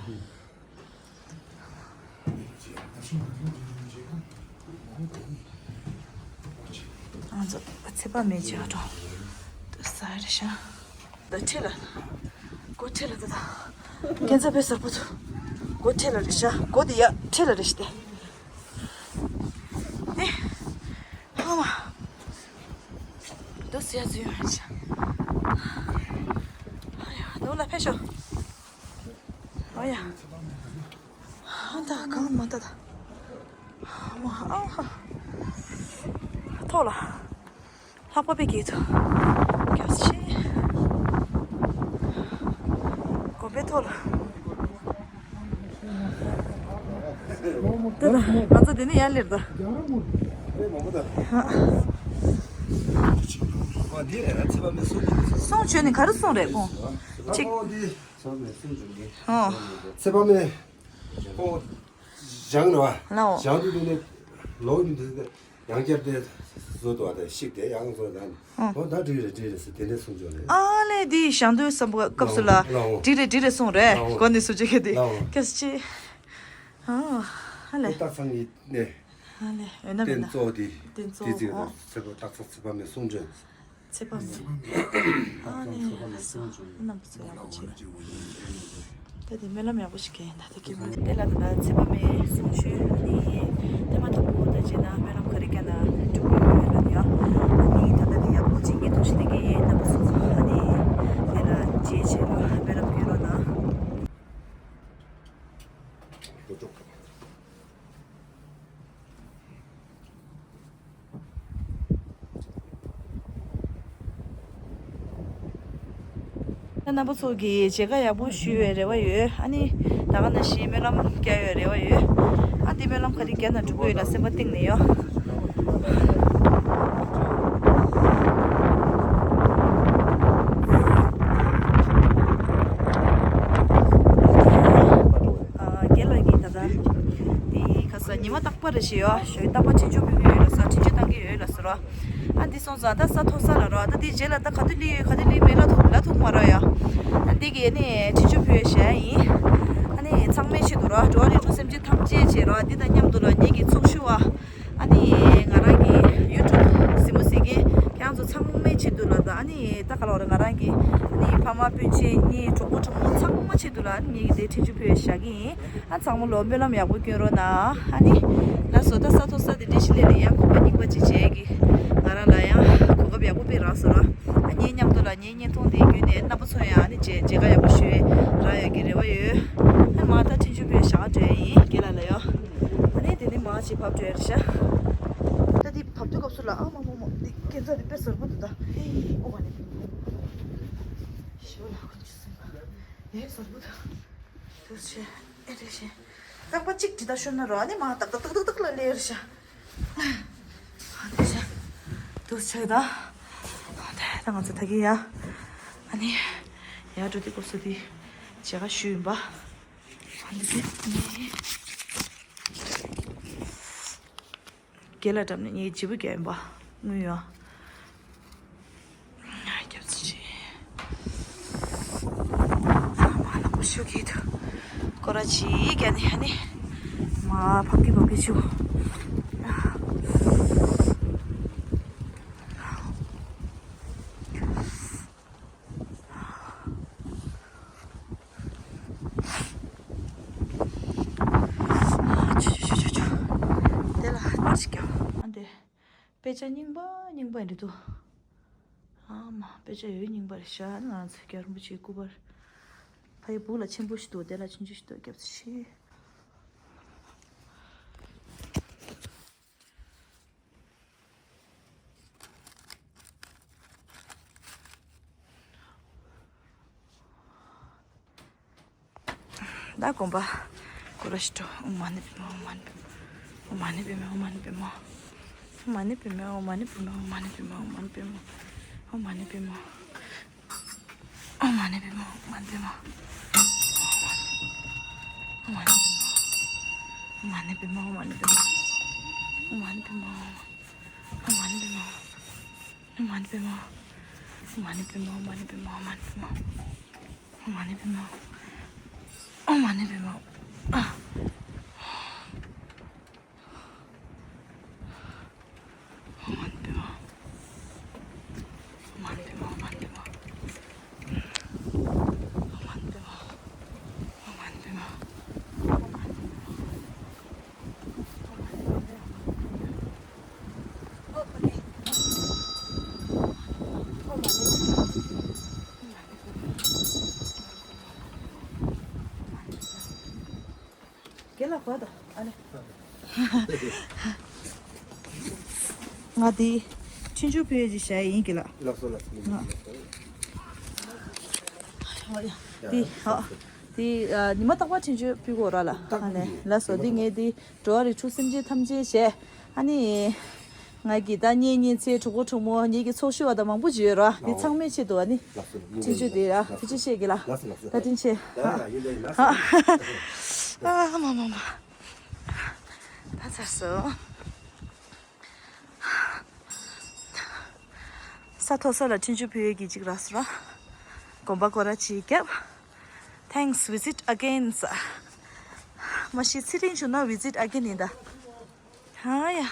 ང་ཚོ་ཚེ་དཔག་མེད་ཅིག་འགྲོ། ས་རེད་ཤག་ད་ཁྲིད་ལ། སྒོ་ཁྲིད་ལ་ད་ད། ཁྱེད་ཚོ་དཔེ་གསར་པོ་ཚོ། སྒོ་ཁྲིད་ལ་རེད་ཤག་སྒོ་དེ་ཡ་ཁྲིད་ལ་རེད་ཤག་སྟེ། ནི། ཨ་མ། འདུག་ཟེར་ཡ་ཚོ་ཡོད་རེད་ཤག་ཨ་ཡ། ནུབ་ལ་ཕེབས་ཤོག་ཨ་ཡ། ཨ་ད་གང་མ་ད་ད། ཨ་མ་ཨ་ཧ། ཐོག་ལ། ལྷགས་པ་པའི་སྐད་དུ། སྐྱབས་ཆེ། དགོན་པའི་ཐོག་ལ། ད་ད་ང་ཚོ་འདི་ནས་ཡར་སླེབས་ད། གསུང་བྱོན་ནས་ག་རེ་གསུང་རེད་ཁོང་། ཅིག་ཚེ་དཔག་མེད་ཁོང་སྦྱངས་རེད་བ། ལའོ། སྦྱངས་དུས་དེ་ནས་ལོག་ཡིན་དུས། ཡང་བསྐྱར་དེ་བཟོ་དུ་བ་དེ་ཤིག་དེ་ཡང་བཟོ་ད། ཨོ་ད་འགྲིག་རེད་འགྲིག་རེད་ཟེར་དེ་འདྲས་གསུང་བྱུང་རེད། ཨ་ལས། དེ་ཞང་དུས་བསམ་པ་སྐབས་སུ་ལ། ལའོ། འགྲིག་རེད་འགྲིག་རེད་གསུང་རེད། ལའོ། གོ་ནས་སུ་བྱེད་མཁན་དེ། ལའོ། སྐྱབས་ཆེ། ཨ་ལས། སྟག་ཚང་གི་གནས། ཨ་ལས། འོ་ན་མེད་ན། རྟེན་གཙོ་བོ་དེ། རྟེན་གཙོ་བོ། དེ་ཚིག་ཨོ། ཚེ་དཔག་སྟག་ཚང་ཚེ་དཔག་མེད་གསུང་བྱོན། ཚེ་དཔག་མེད། ཨ་ནི་ལགས་སོ། རྣམ་པ་ཚོ་ཡག་པོ་བྱེད། ད་དེ་སྨོན་ལམ་ཡག་པོ་ཞིག་གྱིས་ད་ལྟ་སྐྱེ་དགུ་དེ་ལ་ད་ལྟ་ཚེ་དཔག་མེད་གསུང་ཆོས་ནི་ཐེངས་མ་དང་པོ་ད་བྱས་ན་སྨོན་ལམ་ག་རེ་བརྒྱབ་ན་འགྲུབ་ཀྱི་ཡོད་ལ་ཡ། ནི་ད་ལྟ་དེ་ཡག་པོ་བྱེད་ཀྱི་འདུག་ཞེས་དེ་གའི་རྣམ་པ་ཚོ་ཨ་ནི་དེ་ལ་རྗེས་བྱས་ལ་སྨོན་ལམ་སྐྱོན་རོགས་གནང་། ད་ རྣམ་པ་ཚོ་གིས་མཇལ་ཁ་ཡག་པོ་ཞུས་པའི་རེ་བ་ཡོད། ཨ་ནི་ད་ག་ནང་བཞིན་སྨོན་ལམ་རྒྱག་ཡོད་རེ་བ་ཡོད། ཨ་འདི་སྨོན་ལམ་ག་རེ་རྒྱག་ན་འགྲུབ་ཀྱི་ཡོད་ལ་སེམས་པ་གཏིང་ནས་ཡོད། ཨ་རྒན་ལགས་ཀྱིས་ད་ལྟ་འདི་ག་ས་ཉི་མ་རྟག་པ་རེ་ཞིག་ཡོད་ཞོ་རྟག་པ་འཕྲིན་བཅོལ་ཕུལ་གྱི་ཡོད་ལ་ས་འཕྲིན་བཅོལ་བཏང་གི་ཡོད་ལ་ཟེར་རོ། ཨ་འདི་སོང་ཙང་ད་ས་མཐོ་ས་ལ་རོ། ད་འདི་རྗེས་ལ་ད་ག་དུས་སླེབས་ཡོད་ག་དུས་སླེབས་མེད་ལ་ཐུག་ལ་ཐུག་མ་རོ་ཡ། ཨ་འདི་གི་ནི་འཕྲིན་བཅོལ་ཕུལ་བཞག་ཡིན། ཨ་ནི་ཚང་མའི་ཆེད་དུ་རོ། འགྲོ་བ་རིགས་དྲུག་སེམས་ཅན་ཐམས་ཅད་བྱེད་རོ། འདི་དང་མཉམ་དུ་ལ་ངེད་ཀྱི་ཚོགས་ཞུགས་པ། ཨ་ནི་ང་རང་གི་ཡུ་ཊུབ་གཟིགས་མོ་གཟིགས་མཁན་ཁྱེད་རང་ཚོ་ཚང་མའི་ཆེད་དུ་ལ་ད། ཨ་ནི་ད་ག་ལ་རེ་ང་རང་གི་ཨ་ནི་ཕ་མ་སྤུན་མཆེད་ངའི་གྲོགས་པོ་གྲོགས་མོ་ཚང་མ་ཆེད་དུ་ལ་ཨ་ནི་ངེད་ཀྱི་དེ་འཕྲིན་བཅོལ་ཕུལ་བཞག་གི་ཡིན། ཨ་ཚང་མ་ལོ་སྨོན་ལམ་ཡག་པོ་སྐྱོན་རོགས་གནང་། ཨ་ནི་ལ་བཟོ་ལྟ་ས་ཐོག་ས་དེ་འདྲ་ཞིག་ལས་ནས་ཡང་གོ་སྐབས་རྙིང་པ་ཅིག་བྱས་ཀྱི་ང་རང་ལ་ཡང་གོ་སྐབས་ཡག་པོ་སྤྲད་རག་སོང་ར། ཨ་ངའི་མཉམ་དུ་ལ་ངའི་བརྙན་ཐུང་དེ་བརྒྱུད་ནས་རྣམ་པ་ཚོ་ཡང་ཨ་ནི་མཇལ་མཇལ་ཁ་ཡག་པོ་ཞུ་རག་ཡག་གི་རེ་བ་ཡོད། ཨ་མ་ད་འཕྲིན་བཅོལ་ཕུལ་བཞག་འགྲོ་ཡ་ཡིན་རྒན་ལགས་ལ་ཡོད། ཨ་ནི་དེ་ནས་མ་ཅིག་བབས་འགྲོ་ཡ་རེད་ཤག་ད་དེ་བབས་དུས་སྐབས་སུ་ལ་ཨ་མ་མ་མ་འདི་སྐས་འཛེག་དེ་དཔེ་ཟབ་པོ་འདུག་ད་ཧེ་ཨོ་བ་ནི་ཞོ་ལ་ཁོ་ཆུ་སེམས་པ་ཨེ་ཟབ་པོ་འདུག་དུ་ཆེ་ཨེ་རེ་ཤེ། རྟག་པ་གཅིག་འདི་ལྟར་ཤོར་ན་རོ། ཨ་ནི་མ་ཏག་ཏག་ཏག་ཏག་ལ་ལེར་ཤ། ཨ་དེ་ཤ། དུ་ཆེ་ད། ཨ་དེ་ད་ང་ཚོ་ད་གི་ཡ། ཨ་ནི་ཡ་འགྲོ་དུས་སྐབས་སུ་དེ་མཇལ་ཁ་ཞུས་ཡིན་པ། ཨ་ནི་དེ་ནི། རྒན་ལགས་འགྲམ་ནས་ངའི་བརྗེ་པོ་རྒྱག་ཡིན་པ། དངུལ་ཡོད། སྐྱབས་རྗེ། ཨ་མ་ལགས་པོ་ཤོག་གི་འདུག་སྐོར་ར་ཅིག་རྒྱག་ནས་ཨ་ནི། མ་ཕབ་ཀི་ཕབ་ཀི་ཆུ། ཆུ་ཆུ་ཆུ་ཆུ་ཆུ། དེ་ལ་ཨ་ནི་ཅིག་རྒྱག་ཨ་འདི། དཔེ་ཆ་རྙིང་པ་རྙིང་པ་ཡིན་འདུག་ཨ་མ་དཔེ་ཆ་ཡོད་རྙིང་པ་རེད་ཤག་ང་རང་ཚོ་རྒྱལ་བ་རིན་པོ་ཆེའི་སྐུ་པར། ཕ་ཡི་སྦུག་ལ་ཆེན་པོ་ཞིག་འདུག་དེ་ལ་ཆུང་ཆུང་ཞིག་འདུག་སྐྱབས་རྗེ་ཆེ། ད་དགོན་པ་སྐོར་ར་ཞིག་འགྲོ། ཨོཾ་མ་ཎི་པདྨེ་ཧཱུྃ། ཨོཾ་མ་ཎི་པདྨེ་ཧཱུྃ། ཨོཾ་མ་ཎི་པདྨེ་ཧཱུྃ། ཨོཾ་མ་ཎི་པདྨེ་ཧཱུྃ། ཨོཾ་མ་ཎི་པདྨེ་ཧཱུྃ། ཨོཾ་མ་ཎི་པདྨེ་ཧཱུྃ། ཨོཾ་མ་ཎི་པདྨེ་ཧཱུྃ། ཨོཾ་མ་ཎི་པདྨེ་ཧཱུྃ། ཨོཾ་མ་ཎི་པདྨེ་ཧཱུྃ། ཨོཾ་མ་ཎི་པདྨེ་ཧཱུྃ། ཨོཾ་མ་ཎི་པདྨེ་ཧཱུྃ། ཨོཾ་མ་ཎི་པདྨེ་ཧཱུྃ། ཨོཾ་མ་ཎི་པདྨེ་ཧཱུྃ། ཨོཾ་མ་ཎི་པདྨེ་ཧཱུྃ། ཨོཾ་མ་ཎི་པདྨེ་ཧཱུྃ། ཨོཾ་མ་ཎི་པདྨེ་ཧཱུྃ། ཨོཾ་མ་ཎི་པདྨེ་ཧཱུྃ། ཨོཾ་མ་ཎི་པདྨེ་ཧཱུྃ། ཨོཾ་མ་ཎི་པདྨེ་ཧཱུྃ། ཨ། རྒན་ལགས་གོ་ད་ཨ་ནི། ང་དེ་འཕྲིན་བཅོལ་ཕུལ་ཡས་ཅིག་བཞག་ཡིན་གྱི་ལགས། ལགས་སོ་ལགས་སོ། ང་ཨ་ཡ་དེ་ཨ་དེ་ཨ་ཉི་མ་རྟག་པར་འཕྲིན་བཅོལ་ཕུལ་དགོས་ར་ལ། ཨ་ནི་ལགས་སོ། དེ་ངས་དེ་འགྲོ་བ་རིགས་དྲུག་སེམས་ཅན་ཐམས་ཅད་བྱས། ཨ་ནི། ང་གི་ད་གཉེན་ཉེ་ཚན་གྲོགས་པོ་གྲོགས་མོ་ངེད་ཀྱི་ཚོགས་ཞུགས་པ་དང་མང་པོ་ཅིག་ཡོད་ར། འདི་ཚང་མའི་ཆེད་དུ་ཨ་ནི། ལགས་སོ་ལགས་སོ། འཕྲིན་བཅོལ་དེ་ར་ཐུགས་རྗེ་ཆེ་གི་ལ། ལགས་སོ་ལགས་སོ། བཀའ་དྲིན་ཆེ། ཡ་ཡ་ཡིན་ད་ཡིན། ལགས་སོ། ཨ་མ་མ་མ། ད་ཚར་སོང་། ས་མཐོ་ས་ལ་འཕྲིན་བཅོལ་ཕུལ་ཡས་ཀྱི་ཅིག་རག་སོང་ར། དགོན་པ་སྐོར་ར་ཅིག་བརྒྱབ། Thanks, visit again ཟེར། མ་གཞི་ཚེ་རིང་བྱུང་ན་visit again ཡིན་ད། ཧ་ཡ།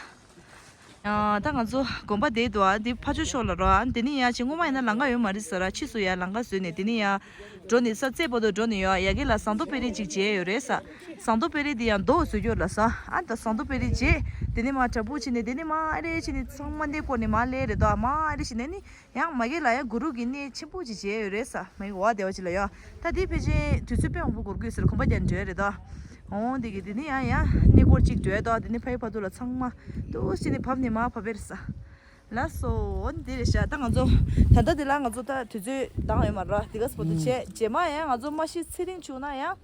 ཨ་ད་ང་ཚོ་དགོན་པ་དེ་འདུག་ཨ་འདི་ཕ་ཇོ་ཕྱོགས་ལ་རོ། ཨ་དེ་ནི་ཡ་ཅིག་སྔོན་མ་ཡིན་ན་ལམ་ཁ་ཡོད་མ་རེད་ཟེར་ར། ཕྱིས་སུ་ཡ་ལམ་ཁ་བཟོས་ནས་དེ་ནི་ཡ་འགྲོ་ནས་ས་རྩེ་བར་དུ་འགྲོ་ནས་ཡོད། ཡ་གི་ལ་ཟངས་མདོག་དཔལ་རི་ཅིག་མཇལ་ཡོད་རེད་ས། ཟངས་མདོག་དཔལ་རི་དེ་ཡང་མདོག་བཟོས་ཡོད་ལ་ས། ཨ་ད་ཟངས་མདོག་དཔལ་རི་མཇལ། དེ་ནི་མ་བྲག་ཕུག་ཕྱིན་ནས་དེ་ནི་མ་ཨ་རེ་ཕྱིན་ནས་ཚང་མ་གནས་སྐོར་ནས་མ་སླེབས་རེད་དོ། མ་ཨ་རེ་ཕྱིན་ནས་ནི། ཡང་མ་གི་ལ་ཡང་གུ་རུ་གི་གནས་ཆེན་པོ་ཅིག་མཇལ་ཡོད་རེད་ས། མ་གི་འོ་དེ་བ་ཅིག་ལ་ཡོད། ད་དེ་ཕལ་ཆེར་དུས་ཚོད་དཔེ་མང་པོ་འགོར་གི་ཡོད་ཟེར། གོམ་པ་རྒྱག་འགྲོ་ཡ་རེད་ད། འོ་དེ་གི་དེ་ནི་ཡང་ཡང་གནས་སྐོར་ཅིག་འགྲོ་ཡ་ད། དེ་ནི་ཕ་ཡི་བར་དུ་ལ་ཚང་མ་ཏོག་ཙམ་ནི་བབས་ནས་མ་བབས་པ་རེད་ས། ལགས་སོ། འོ་འདི་རེད་ཤག་ད་ང་ཚོ་ད་ལྟ་འདི་ལ་ང་ཚོ་ད་དུས་ཚོད་འདང་ཡོད་མ་རེད་ར། དེ་ག་སྤོ་ཏུ་བྱས་རྗེས་མ་ཡང་ང་ཚོ་མ་གཞི་ཚེ་རིང་བྱུང་ན་ཡང་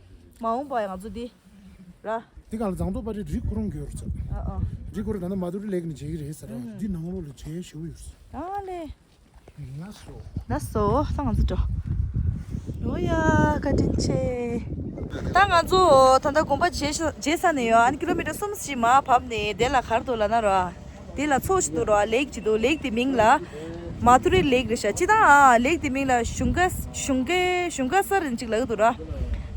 མ་འོངས་པ་ཡང་ང་ཚོ་འདི་ར། འདི་ག་ལ་ཟངས་མདོག་དཔལ་རི་རི་ཁོ་རང་གི་ཡོད་རེད་ཟེར། ཨ་ཨ། རི་ཁོ་རང་ད་ལྟ་མ་དུ་རི་ལེག་ནས་མཇལ་གི་རེད་ཟེར་ར། འདི་ནང་ལོགས་ལ་མཇལ་ཞེ་པོ་ཡོད་རེད་ཟེར། ཨ་ལེ། ལགས་སོ། ལགས་སོ། ད་ང་ཚོ་འགྲོ། ཨོ་ཡ། བཀའ་དྲིན་ཆེ། ད་ང་ཚོ་ད་ལྟ་དགོན་པ་མཇལ་ཤ་མཇལ་ས་ནས་ཡོད། ཨ་ནི་ཀི་ལོ་མི་ཊར་གསུམ་ཞིག་མར་བབས་ནས་དེ་ལ་ག་རེ་འདུག་ལབ་ན་ར། དེ་ལ་མཚོ་ཞིག་འདུག་ར། ལེག་ཅིག་འདུག་ལེག་དེ་མིང་ལ་མ་དྷུ་རི་ལེག་རེད་ཤག་སྤྱིར་བཏང་ཨ་ལེག་དེ་མིང་ལ་ཞུང་ཀ་ཞུང་ཀ་ཞུང་ཀ་སར་ཅིག་ལབ་ཀྱི་འདུག་ར།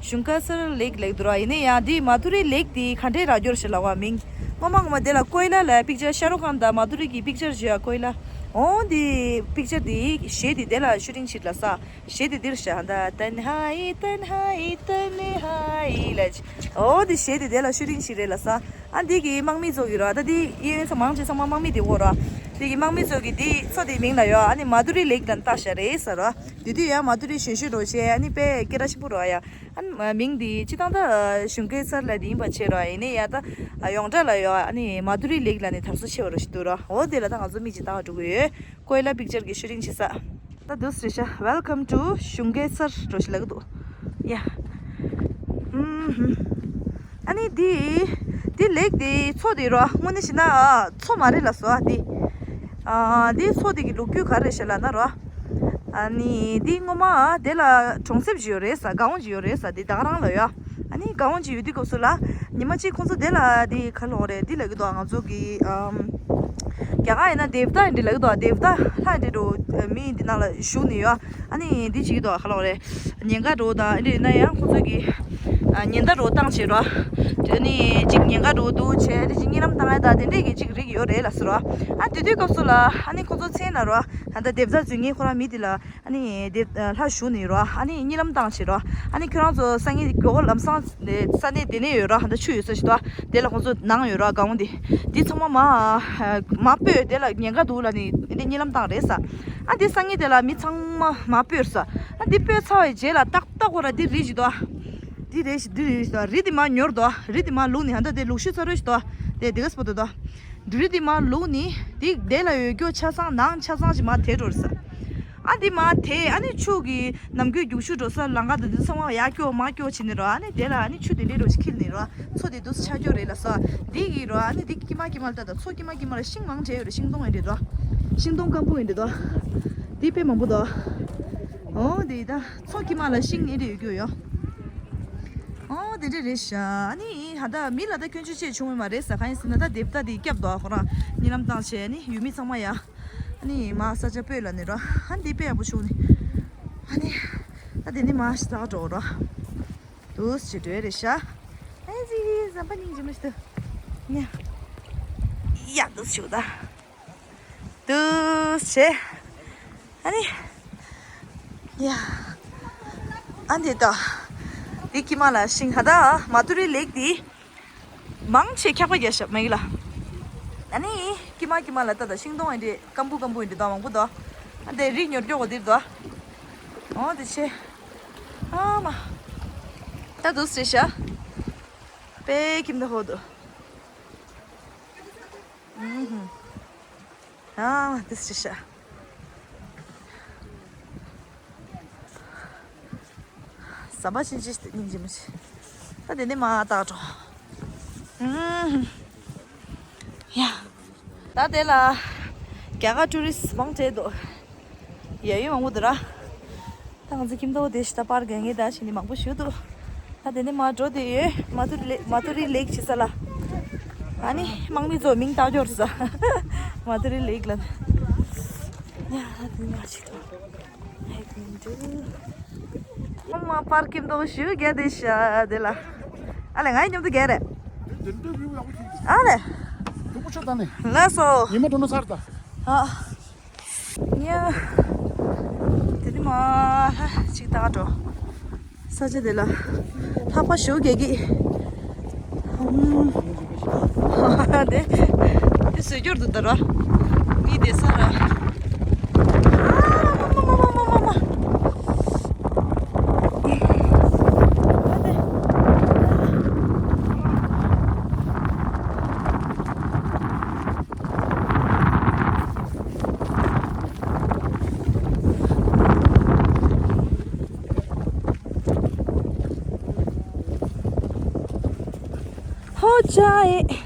ཞུང་ཀ་སར་ལེག་ལབ་ཀྱི་འདུག་ར། ཡིན་ན་ཡང་དེ་མ་དྷུ་རི་ལེག་དེ་ག་འདྲས་རག་རྒྱུ་རེད་ཤག་ལབ་པ་མིང་། ངོ་མ་ངོ་མ་དེ་ལ་ཀོའི་ལ་ལ་པིག་ཅར་ཤ་རུ་ཁཱན་དང་མ་དྷུ་རི་གི་པིག་ཅར་བཞག་ཡ་ཀོའི་ལ། འོ་དེ་པིག་ཅར་དེ་གཞས་དེ་དེ་ལ་ཤུ་ཊིང་བྱེད་ལ་ས། གཞས་དེ་འདིར་ཤ་ད་ཏན་ཧའི་ཏན་ཧའི་ཏན་ཧའི་ལ་ཅི། འོ་དེ་གཞས་དེ་དེ་ལ་ཤུ་ཊིང་བྱེད་རེད་ལ་ས། ཨ་འདི་གི་དམག་མི་ཚོ་གི་ར། ད་དེ་གཡས་གཡོན་ཚང་མང་ཆེ་ཚང་མ་དམག་མི་དེ་འོ་ར། དེ་གི་དམག་མི་ཚོ་གི་དེ་མཚོ་དེ་མིང་ལ་ཡོད། ཨ་ནི་མ་དྷུ་རི་ལེག་དང་བཏགས་ཤག་རེད་ཟེར་ར། དེ་དུས་ཡང་མ་དྷུ་རི་ཞོད་ཤོད་འགྲོ་བྱས། ཨ་ནི་དཔེ་སྐད་གྲགས་ཆེན་པོ་རེད་ཡ། ཨ་ནི་མིང་འདི་སྤྱིར་བཏང་ད་ཞུང་ཀེ་སར་ལབ་དེ་ཡིན་པ་བྱས་ར། ཡིན་ནའི་ཡ་ད་ཡོངས་གྲགས་ལ་ཡོད། ཨ་ནི་མ་དྷུ་རི་ལེག་ལབ་ནས་དར་སྲོལ་ཆེ་བ་རུ་ཞིག་འདུག་ར། འོ་དེ་ལ་ད་ང་ཚོ་མིག་ཅིག་བལྟ་བ་འགྲོ་གི་ཡོད། ཀོའི་ལ་པིག་ཅར་གི་ཤུ་ཊིང་བྱེད་ས། ད་འདུག་སེ་རེད་ཤག Welcome to ཞུང་ཀེ་སར་འགྲོ་ཞིག་ལབ་ཀྱི་འདུག་ཡ། ཨུམ་ཧུམ། ཨ་ནི་འདི་འདི་ལེག་དེ་མཚོ་དེ་རོ། དངོས་གནས་བྱས་ན་མཚོ་མ་རེད་ལ་སོ། ཨ་འདི་ཨ་འདི་མཚོ་དེ་གི་ལོ་རྒྱུས་ག་རེ་རེད་ཤག་ལབ་ན་རོ། ཨ་ནི་འདི་སྔོན་མ་དེ་ལ་གྲོང་གསེབ་ཅིག་ཡོད་རེད་ས། སྒ་འོང་ཅིག་ཡོད་རེད་ས། དེ་ད་ག་རང་ལ་ཡོད། ཨ་ནི་སྒ་འོང་ཅིག་ཡོད་དུས་སྐབས་སུ་ལ་ཉི་མ་གཅིག་ཁོང་ཚོ་དེ་ལ་དེ་ག་ལབ་དགོས་རེད། འདི་ལབ་ཀྱི་འདུག་ང་ཚོ་གི་ཨམ། རྒྱ་གར་ཡིན་ན་དེབ་ཏ་ཡིན་འདྲ་ལབ་ཀྱི་འདུག་དེབ་ཏ་ལྷ་ཡིན་འདྲ་འགྲོ་མི་འདི་ནང་ལ་བཞུགས་ནས་ཡོད། ཨ་ནི་འདི་བྱེད་ཀྱི་འདུག་ག་ལབ་དགོས་རེད། ཉེན་ཁ་འགྲོ་དང་འདི་འདྲ་ཡིན་ན་ཡང་ཁོང་ཚོ་གི་ཨ་ཉེན་བརྡ་འགྲོ་བཏང་བྱེད་རོ། དེ་ནི་གཅིག་ཉེན་ཁ་འགྲོ་འདུག་བྱས་དེ་གཅིག་གཉིད་ལམ་བཏང་ཡ་དང་དེ་འདྲས་ཀྱི་གཅིག་རིགས་ཡོད་རེད་ལ་ཟེར་རོ། ཨ་དེ་དུས་སྐབས་སུ་ལ་ཨ་ནི་ཁོང་ཚོ་མཚན་ལ་རོ། ཨ་ད་དེབ་ཏ་འཛུལ་མཁན་ཁོ་རང་མི་དེ་ལ། ཨ་ནི་དེ་ལྷ་བཞུགས་ནས་རོ། ཨ་ནི་གཉིད་ལམ་བཏང་བྱེད་རོ། ཨ་ནི་ཁྱོད་རང་ཚོ་སང་ཉིན་མགྱོགས་པོ་ལམ་སང་ས་གནས་དེ་ནས་ཡོད་རོ། ཧ་ད་ཆུ་ཡོད་ས་ཞིག་ཏོ། དེ་ལ་ཁོང་ཚོ་ནང་ཡོད་རོ། སྒ་འོང་དེ། དེ་ཚང་མ་མ་མ་སྤོས་དེ་ལ་ཉེན་ཁ་འདུག་ལ་ནི་དེ་གཉིད་ལམ་བཏང་རེད་ས། ཨ་དེ་སང་ཉིན་དེ་ལ་མི་ཚང་མ་མ་སྤོས་ས། ཨ་དེ་སྤོས་ཚར་བའི་རྗེས་ལ་ཏག་ཏག་ཁོ་ར་དེ་རི་ཞིག་ཏོ། དེ་རི་ཞིག་དེ་རི་ཞིག་ཏོ། རི་དེ་མ་ཉོར་ཏོ། རི་དེ་མ་ལུག་ནི་ཧ་ད་དེ་ལུག་ཤུ་ཚ་རོ་ཞིག་ཏོ། དེ་དེ་ག་སྤོ་ཏོ་ཏོ། རི་དེ་མ་ལུག་ནི་དེ་དེ་ལ་ཡོད་རྒྱུ་ཆ་ཚང་ནང་ཆ་ཚང་ཞིག་མ་དེ་འགྲོ་རེད་ས། ཨ་འདི་མ་དེ་ཨ་ནི་ཆུ་གི་ནམ་རྒྱུན་རྒྱུག་ཆུ་འགྲོ་ས་ལམ་ཁ་དང་འདི་ཚང་མ་ཡར་སྐྱོ་མར་སྐྱོ་བྱེད་ནི་རོ། ཨ་ནི་དེ་ལ་ཨ་ནི་ཆུ་དེ་འདྲའི་རོ་ཞིག་འཁྱིལ་ནི་རོ། མཚོ་དེ་འདུག་ཆགས་རྒྱུ་རེད་ལ་སོ། འདི་གི་རོ་ཨ་ནི་འདི་ཀྱི་མ་ཀྱི་མ་ལ་ལྟ་དང་མཚོ་ཀྱི་མ་ཀྱི་མ་ལ་ཤིང་མང་ཆེ་ཡོད་རེད། ཤིང་སྡོང་ཡིན་རེད་དོ། ཤིང་སྡོང་སྐམ་པོ་ཡིན་རེད་དོ། འདི་དཔེ་མང་པོ་དོ། ཨོ་འདི་ད་མཚོ་ཀྱི་མ་ལ་ཤིང་ཡིན་རེད་ཡོད་རྒྱུ་ཡོ། ཨོ་དེ་འདྲ་རེད་ཤག་ཨ་ནི་ཧ་ད་མི་ལ་ད་སྐྱོན་བརྗོད་བྱེད་བྱུང་བ་མ་རེད་ས། གང་ཡིན་ཟེར་ན་ད་དེབ་ད་འདི་སྐྱབས་དོ་ཁོ་རང་གཉིད་ལམ་བཏང་བྱས་ནི་ཡུལ་མི་ཚང་མ་ཡ། ཨ་ནི་མ་ས་ཆ་སྤོས་ལ་ནི་རོ། ཨ་འདི་དཔེ་ཡག་པོ་བྱུང་ནི། ཨ་ནི། ད་དེ་ནི་མ་ཞིག་ད་འགྲོ་རོ། དུས་ཕྱི་དྲོ་རེད་ཤག་ཨེ་ཙི་ཟམ་པ་སྙིང་རྗེ་མོ་ཞིག་ཏུ། ཉ། ཡ་དུས་ཕྱི་ད། དུས་ཕྱི། ཨ་ནི། ཡ། ཨ་འདི་ད། འདི་ཀི་མ་ལ་ཤིང་ཧ་ད་མ་ཏུ་རི་ལེག་འདི། མང་ཆེ་འཁྱག་པ་རྒྱག་ཤག་མེ་གི་ལ། ཨ་ནི་ཀི་མ་ཀི་མ་ལ་ལྟ་ད་ཤིང་སྡོང་ཨེ་འདྲས་སྐམ་པོ་སྐམ་པོ་ཨེ་འདྲས་དོ་མང་པོ་དོ། ཨ་འདི་རི་ཉོར་སྐྱོ་གོ་འདིར་དོ། ཨོ་འདི་ཆེ། ཨ་མ། ད་དུས་ཟེར་ཤག་པེ་ཁྱིམ་དུ་ཧོ་དུ། ཨུ་ཧུ། ཨ་དུས་ཟེར་ཤག་ཟམ་པ་ཕྱིན་ཅི་སྙིང་རྗེ་མོ་ཆེ། ད་དེ་ནས་མ་བཏགས་འགྲོ། ཨུམ། ཡ། ད་དེ་ལ་རྒྱ་གར་ཊུ་རི་སི་མང་དྲགས་འདུག་ཡ་ཡོད་མང་པོ་འདུག་ར། ད་ང་ཚོ་ཁྱིམ་ཐོག་དེ་ཞིག་ད་པར་ག་ངེས་ད་ཕྱིན་ནི་མང་པོ་ཞིག་འདུག་ད་དེ་ནས་མ་འགྲོ་དེ་ཡོད། མ་ཐུ་རི་ལེ་མ་ཐུ་རི་ལེག་ཕྱིན་ས་ལ། ཨ་ནི་དམག་མི་ཚོ་མིང་བཏགས་འགྱོར་ས། མ་ཐུ་རི་ལེག་ལ། ཡ་ད་དེ་ནས་མ་ཕྱིན་འགྲོ། ཨོ་མ་པར་ཁྱིམ་ཐོག་ཞུ་རྒྱ་དེ་ཤ་དེ་ལ། ཨ་ལེ་ང་ཡི་མཉམ་དུ་རྒྱ་རེད། ཨ་ལེ། ལགས་སོ། ཉི་མ་འགྲོ་ན་ཚར་ད། ཨ། ཉ། དེ་ནི་མ་ཧ་ཅིག་ད་འགྲོ། ས་ཆ་དེ་ལ་ལྷགས་པ་ཞུ་རྒྱ་གི། ཨུམ། དེ་དེ་བཟོས་སྐྱོར་དུ་ད་ར། མི་དེ་ས་ར། ཨ་མ་མ་མ། ཐོ་ཅའི།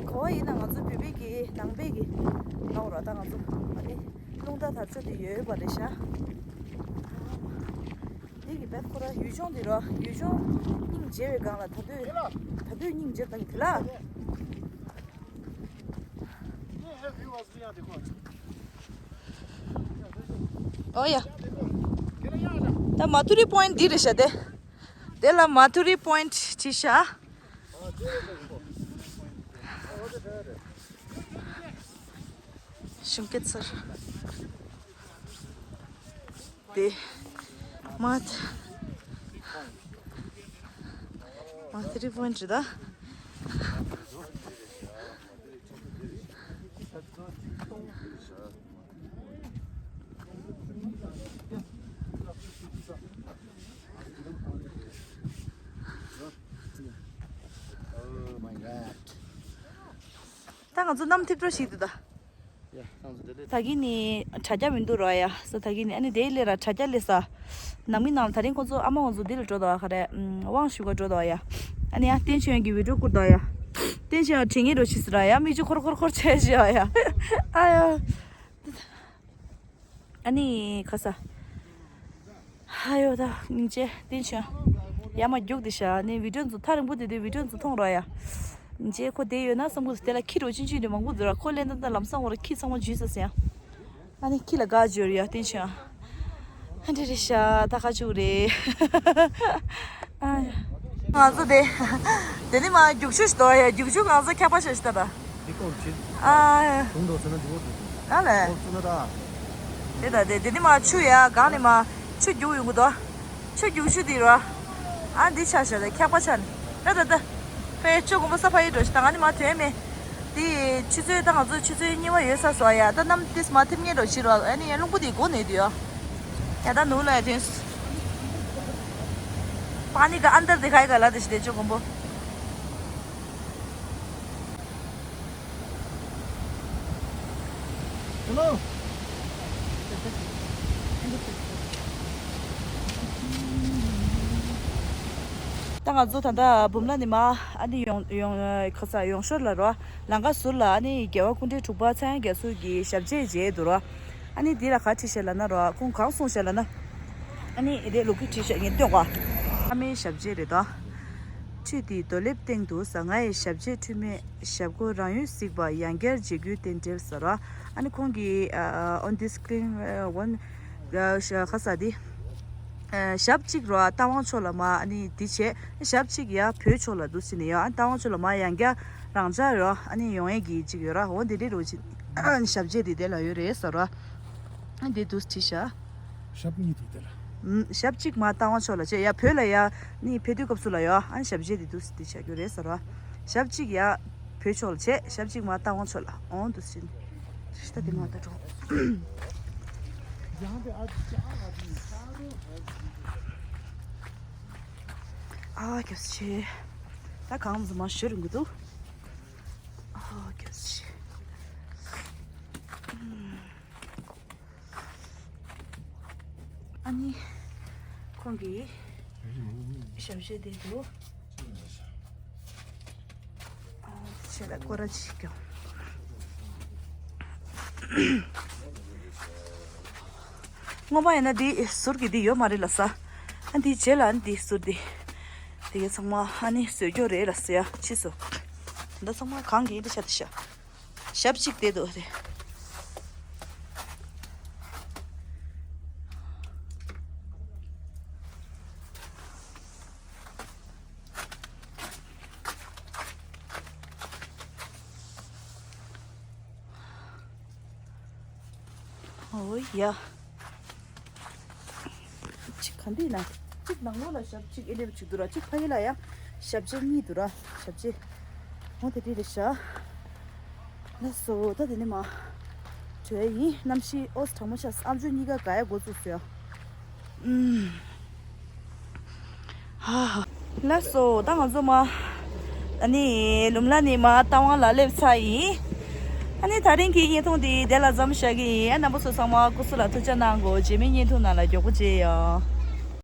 གོ་བ་ཡིན་ན་ང་ཚོ་བོད་པའི་གི་ནང་པའི་གི་ནང་ར་ད་ང་ཚོ་ཨ་ནི་རླུང་རྟ་དར་ལྕོག་དེ་ཡོད་པ་རེད་ཤག་འདི་གི་བེད་ཁོ་ར་ཡུལ་ལྗོངས་འདི་ར་ཡུལ་ལྗོངས་སྙིང་རྗེ་བའི་སྒང་ལ་ད་དུས་ད་དུས་སྙིང་རྗེ་དང་དེ་ལ། ཨོ་ཡ། ད་མ་ཐུ་རི་པོ་ཡིན་ཊི་འདི་རེད་ཤག་དེ། དེ་ལ་མ་ཐུ་རི་པོ་ཡིན་ཊི་བྲིས་ཤག་ཞུང་སྐད་ཚར། དེ། མ་ཐུ། མ་ཐུ་རི་པོ་ཡིན་ཊི་རེད་ད། Oh my God. ད་ང་ཚོ་གནམ་ཐིབས་འགྲོ་ཞིག་འདུག་ད། ཡ། ད་གིན་ནི་དྲ་རྒྱ་མི་འདུག་རོ་ཡ། སོ་ད་གིན་ནི་ཨ་ནི་དེ་ལས་ར་དྲ་རྒྱ་ལས་ས། ནང་མི་ནང་ད་རིང་ཁོ་ཚོ་ཨ་མ་ཁོ་ཚོ་འདི་ལ་འགྲོ་དོ་ག་རེ། དབང་ཞུ་ག་འགྲོ་དོ་ཡ། ཨ་ནི་ཡ་བསྟན་ཆོས་ཀྱི་བི་ཌིའོ་བསྐུར་དོ་ཡ། བསྟན་ཆོས་དྲི་ངན་འགྲོ་ཕྱིས་ར་ཡ། མིག་ཆུ་འཁོར་འཁོར་འཁོར་བྱས་བྱས་ཡ། ཨ་ཡ། ཨ་ནི་ཁ་ས། ཧ་ཡོ་ད་སྙིང་རྗེ་བསྟན་ཆོས། ཡ་མ་རྒྱུག་དེ་ཤ་ནི་བི་ཌིའོ་ཚོ་ཐག་རིང་པོ་དེ་དུས་བི་ཌིའོ་ཚོ་མཐོང་རོགས་ཡ། སྙིང་རྗེ་ཁོ་དེ་ཡོད་ན་བསམ་གི་དེ་ལ་ཁྱི་འགྲོ་ཅིན་ཅིན་དེ་མང་པོ་འདུག་ར། ཁོ་ལེན་ད་ད་ལམ་སང་བར་ཁྱི་ཚང་མ་འཇུས་ས་ཟེར་ཡ། ཨ་ནི་ཁྱི་ལ་དགའ་འཇོར་ཡ་བསྟན་ཆོས། ཨ་འདྲེ་རེད་ཤ་ད་ཁ་ཆུ་རེད། ཨ་ཡ། ང་ཚོ་དེ། དེ་ནི་མ་རྒྱུག་ཆུ་ཞིག་དོ་ཡ། རྒྱུག་ཆུ་ང་ཚོ་ཁྱབ་པ་ཞིག་ཞིག་ད་ད། འདི་ཀོག་ཅིག་ཨ་ཡ། དུང་འགྲོ་ཟེར་ན་འགྲོ་འགྲོ། ཨ་ལས། ཀོག་ཙུ་ན་ད། དེ་ད་དེ་དེ་ནི་མ་ཆུ་ཡ་གང་ནི་མ་ཆུ་རྒྱུག་ཡོང་གི་དོ། ཆུ་རྒྱུག་ཆུ་དེ་རོ། ཨ་འདི་ཆ་ཤ་ད་ཁྱབ་པ་ཆ་ནི། ད་ད་ད། ཕའི་ཆུ་དགོན་པ་ས་ཕ་ཡི་འགྲོ་ཞིག་ད་ང་ནི་མ་དོན་མེད། དེ་ཆུ་ཚོད་ད་ང་ཚོ་ཆུ་ཚོད་གཉིས་པ་ཡོད་ས་སོ་ཡ། ད་གནམ་ཏིས་མ་ཐིབས་ངེས་འགྲོ་ཕྱི་རོ། ཨ་ནི་ཡ་རླུང་བུ་དེ་སྒོ་ནས་དུ་ཡོ། ཡ་ད་ནུ་ལ་ཡ་དོན། པ་ནི་ག་ཨན་དར་དེ་ཁ་ཡི་ག་ལ་དེ་ཞིག་དེ་ཆུ་དགོན་པོ། Hello. ད་ང་ཚོ་ད་ལྟ་འབུམ་ལ་ནི་མ་ཨ་ནི་ཡོང་ཡོང་ཁ་ས་ཡོང་ཞོར་ལ་རོ། ལམ་ཁ་ཟུར་ལ་ཨ་ནི་རྒྱལ་བ་སྐུ་ཕྲེང་དྲུག་པ་ཚངས་དབྱངས་རྒྱ་མཚོ་གི་ཞབས་རྗེས་མཇལ་འདུག་རོ། ཨ་ནི་འདི་ལ་ག་བྲིས་ཤག་ལབ་ན་རོ། ཁོང་གང་གསུངས་ཤག་ལབ་ན། ཨ་ནི་དེ་ལོ་རྒྱུས་བྲིས་ཤག་ངས་སྟོན་གོ། ཨ་མའི་ཞབས་རྗེས་རེད་དོ། ཁྲུས་དེའི་རྡོ་ལེབ་སྟེང་དུ་ཟ། ང་ཡི་ཞབས་རྗེས་འཁྲུལ་མེད། ཞབས་སྒོ་རང་ཡུལ་གཟིགས་པ། ཡང་བསྐྱར་མཇལ་རྒྱུའི་རྟེན་འབྲེལ་ཟེར་རོ། ཨ་ནི་ཁོང་གིས་on this screen one ཁ་ས་དེ། ཞབས་གཅིག་རོ་རྟ་དབང་ཕྱོགས་ལ་མ་ཨ་ནི་འདི་བྱས། ཞབས་གཅིག་ཡ་བོད་ཕྱོགས་ལ་འདུག་ཟེར་ནས་ཡོད། ཨ་རྟ་དབང་ཕྱོགས་ལ་མ་ཡང་བསྐྱར་རང་འཇགས་རོ་ཨ་ནི་ཡོང་ཡས་ཀྱི་གཅིག་ཡོད་ར། འོ་འདི་འདྲའི་རོ་གཅིག་ཞབས་རྗེས་འདི་དེ་ལ་ཡོད་རེད་ཟེར་རོ། ཨ་འདི་འདུག་བྲིས་ཤག་ཞབས་གཉིས་འདུག་དེ་ལ། ཞབས་གཅིག་མ་རྟ་དབང་ཕྱོགས་ལ་བྱས་ཡ་བོད་ལ་ཡ་ནི་ཕེབས་དུས་སྐབས་སུ་ལ་ཡོད། ཨ་ནི་ཞབས་རྗེས་འདི་འདུག་འདི་བྱ་རྒྱུ་རེད་ཟེར་རོ། ཞབས་གཅིག་ཡ་བོད་ཕྱོགས་ལ་བྱས། ཞབས་གཅིག་མ་རྟ་དབང་ཕྱོགས་ལ་འོང་འདུག་ཟེར། ཤི་ད་དེ་མ་ད་འགྲོ། ཨ་སྐྱབས་ཆེ། ད་གང་འཛུམ་མ་ཞུ་རུང་གི་འདུག་ཨ་སྐྱབས་ཆེ། ཨ་ནི་ཁོང་གིས་ཞབས་ཕྱི་དེ་འདུག་ཆེ་ལ་སྐོར་ར་ཅིག་སྐྱོང་། སྔོན་མ་ཡིན་ན་འདི་ཟུར་གྱི་འདི་ཡོད་མ་རེད་ལ་ས། ཨ་འདི་རྗེས་ལ་ཨ་འདི་ཟུར་འདི། དེ་གའི་ཚང་མ་ཨ་ནི་བཟོས་ཀྱོག་རེད་ལ་ས་ཡ་ཕྱིས་སུ། ད་ཚང་མ་གང་གི་འདི་ཤ་འདི་ཤ། ཞབས་གཅིག་དེ་འདུག་རེད། ཨོ་ཡ། གཅིག་ག་འདི་ན། གཅིག་ནང་ལོགས་ལ་ཞབས་གཅིག་ཨེ་ལེབ་གཅིག་འདུག་ར། གཅིག་ཕ་གི་ལ་ཡ་ཞབས་རྗེས་གཉིས་འདུག་ར། ཞབས་རྗེས། འོ་དེ་འདྲ་རེད་ཤག་ལགས་སོ། ད་དེ་ནས་མ་བྲོས་ཡིན། གནམ་གཤིས་ཨོ་ཙི་གྲང་མོ་ཤག་ཨམ་ཅོག་གཉིས་ཀ་ག་ཡ་འགོ་བཙུགས་སོང་ཡ། ཨུམ། ཧ་ཧ། ལགས་སོ། ད་ང་ཚོ་མ། ཨ་ནི་ལུམ་ལ་ནས་མ་རྟ་དབང་ལ་སླེབས་ཚར་ཡིན། ཨ་ནི་དེ་རིང་གི་བརྙན་ཐུང་འདི་དེ་ལ་མཚམས་བཞག་གི་ཡིན། ཨ་རྣམ་པ་ཚོ་ཚང་མ་སྐུ་གཟུགས་ལ་ཐུགས་ཅག་གནང་གོ། རྗེས་མའི་བརྙན་ཐུང་ནང་ལ་མགྱོགས་པོ་མཇལ་ཡོང་།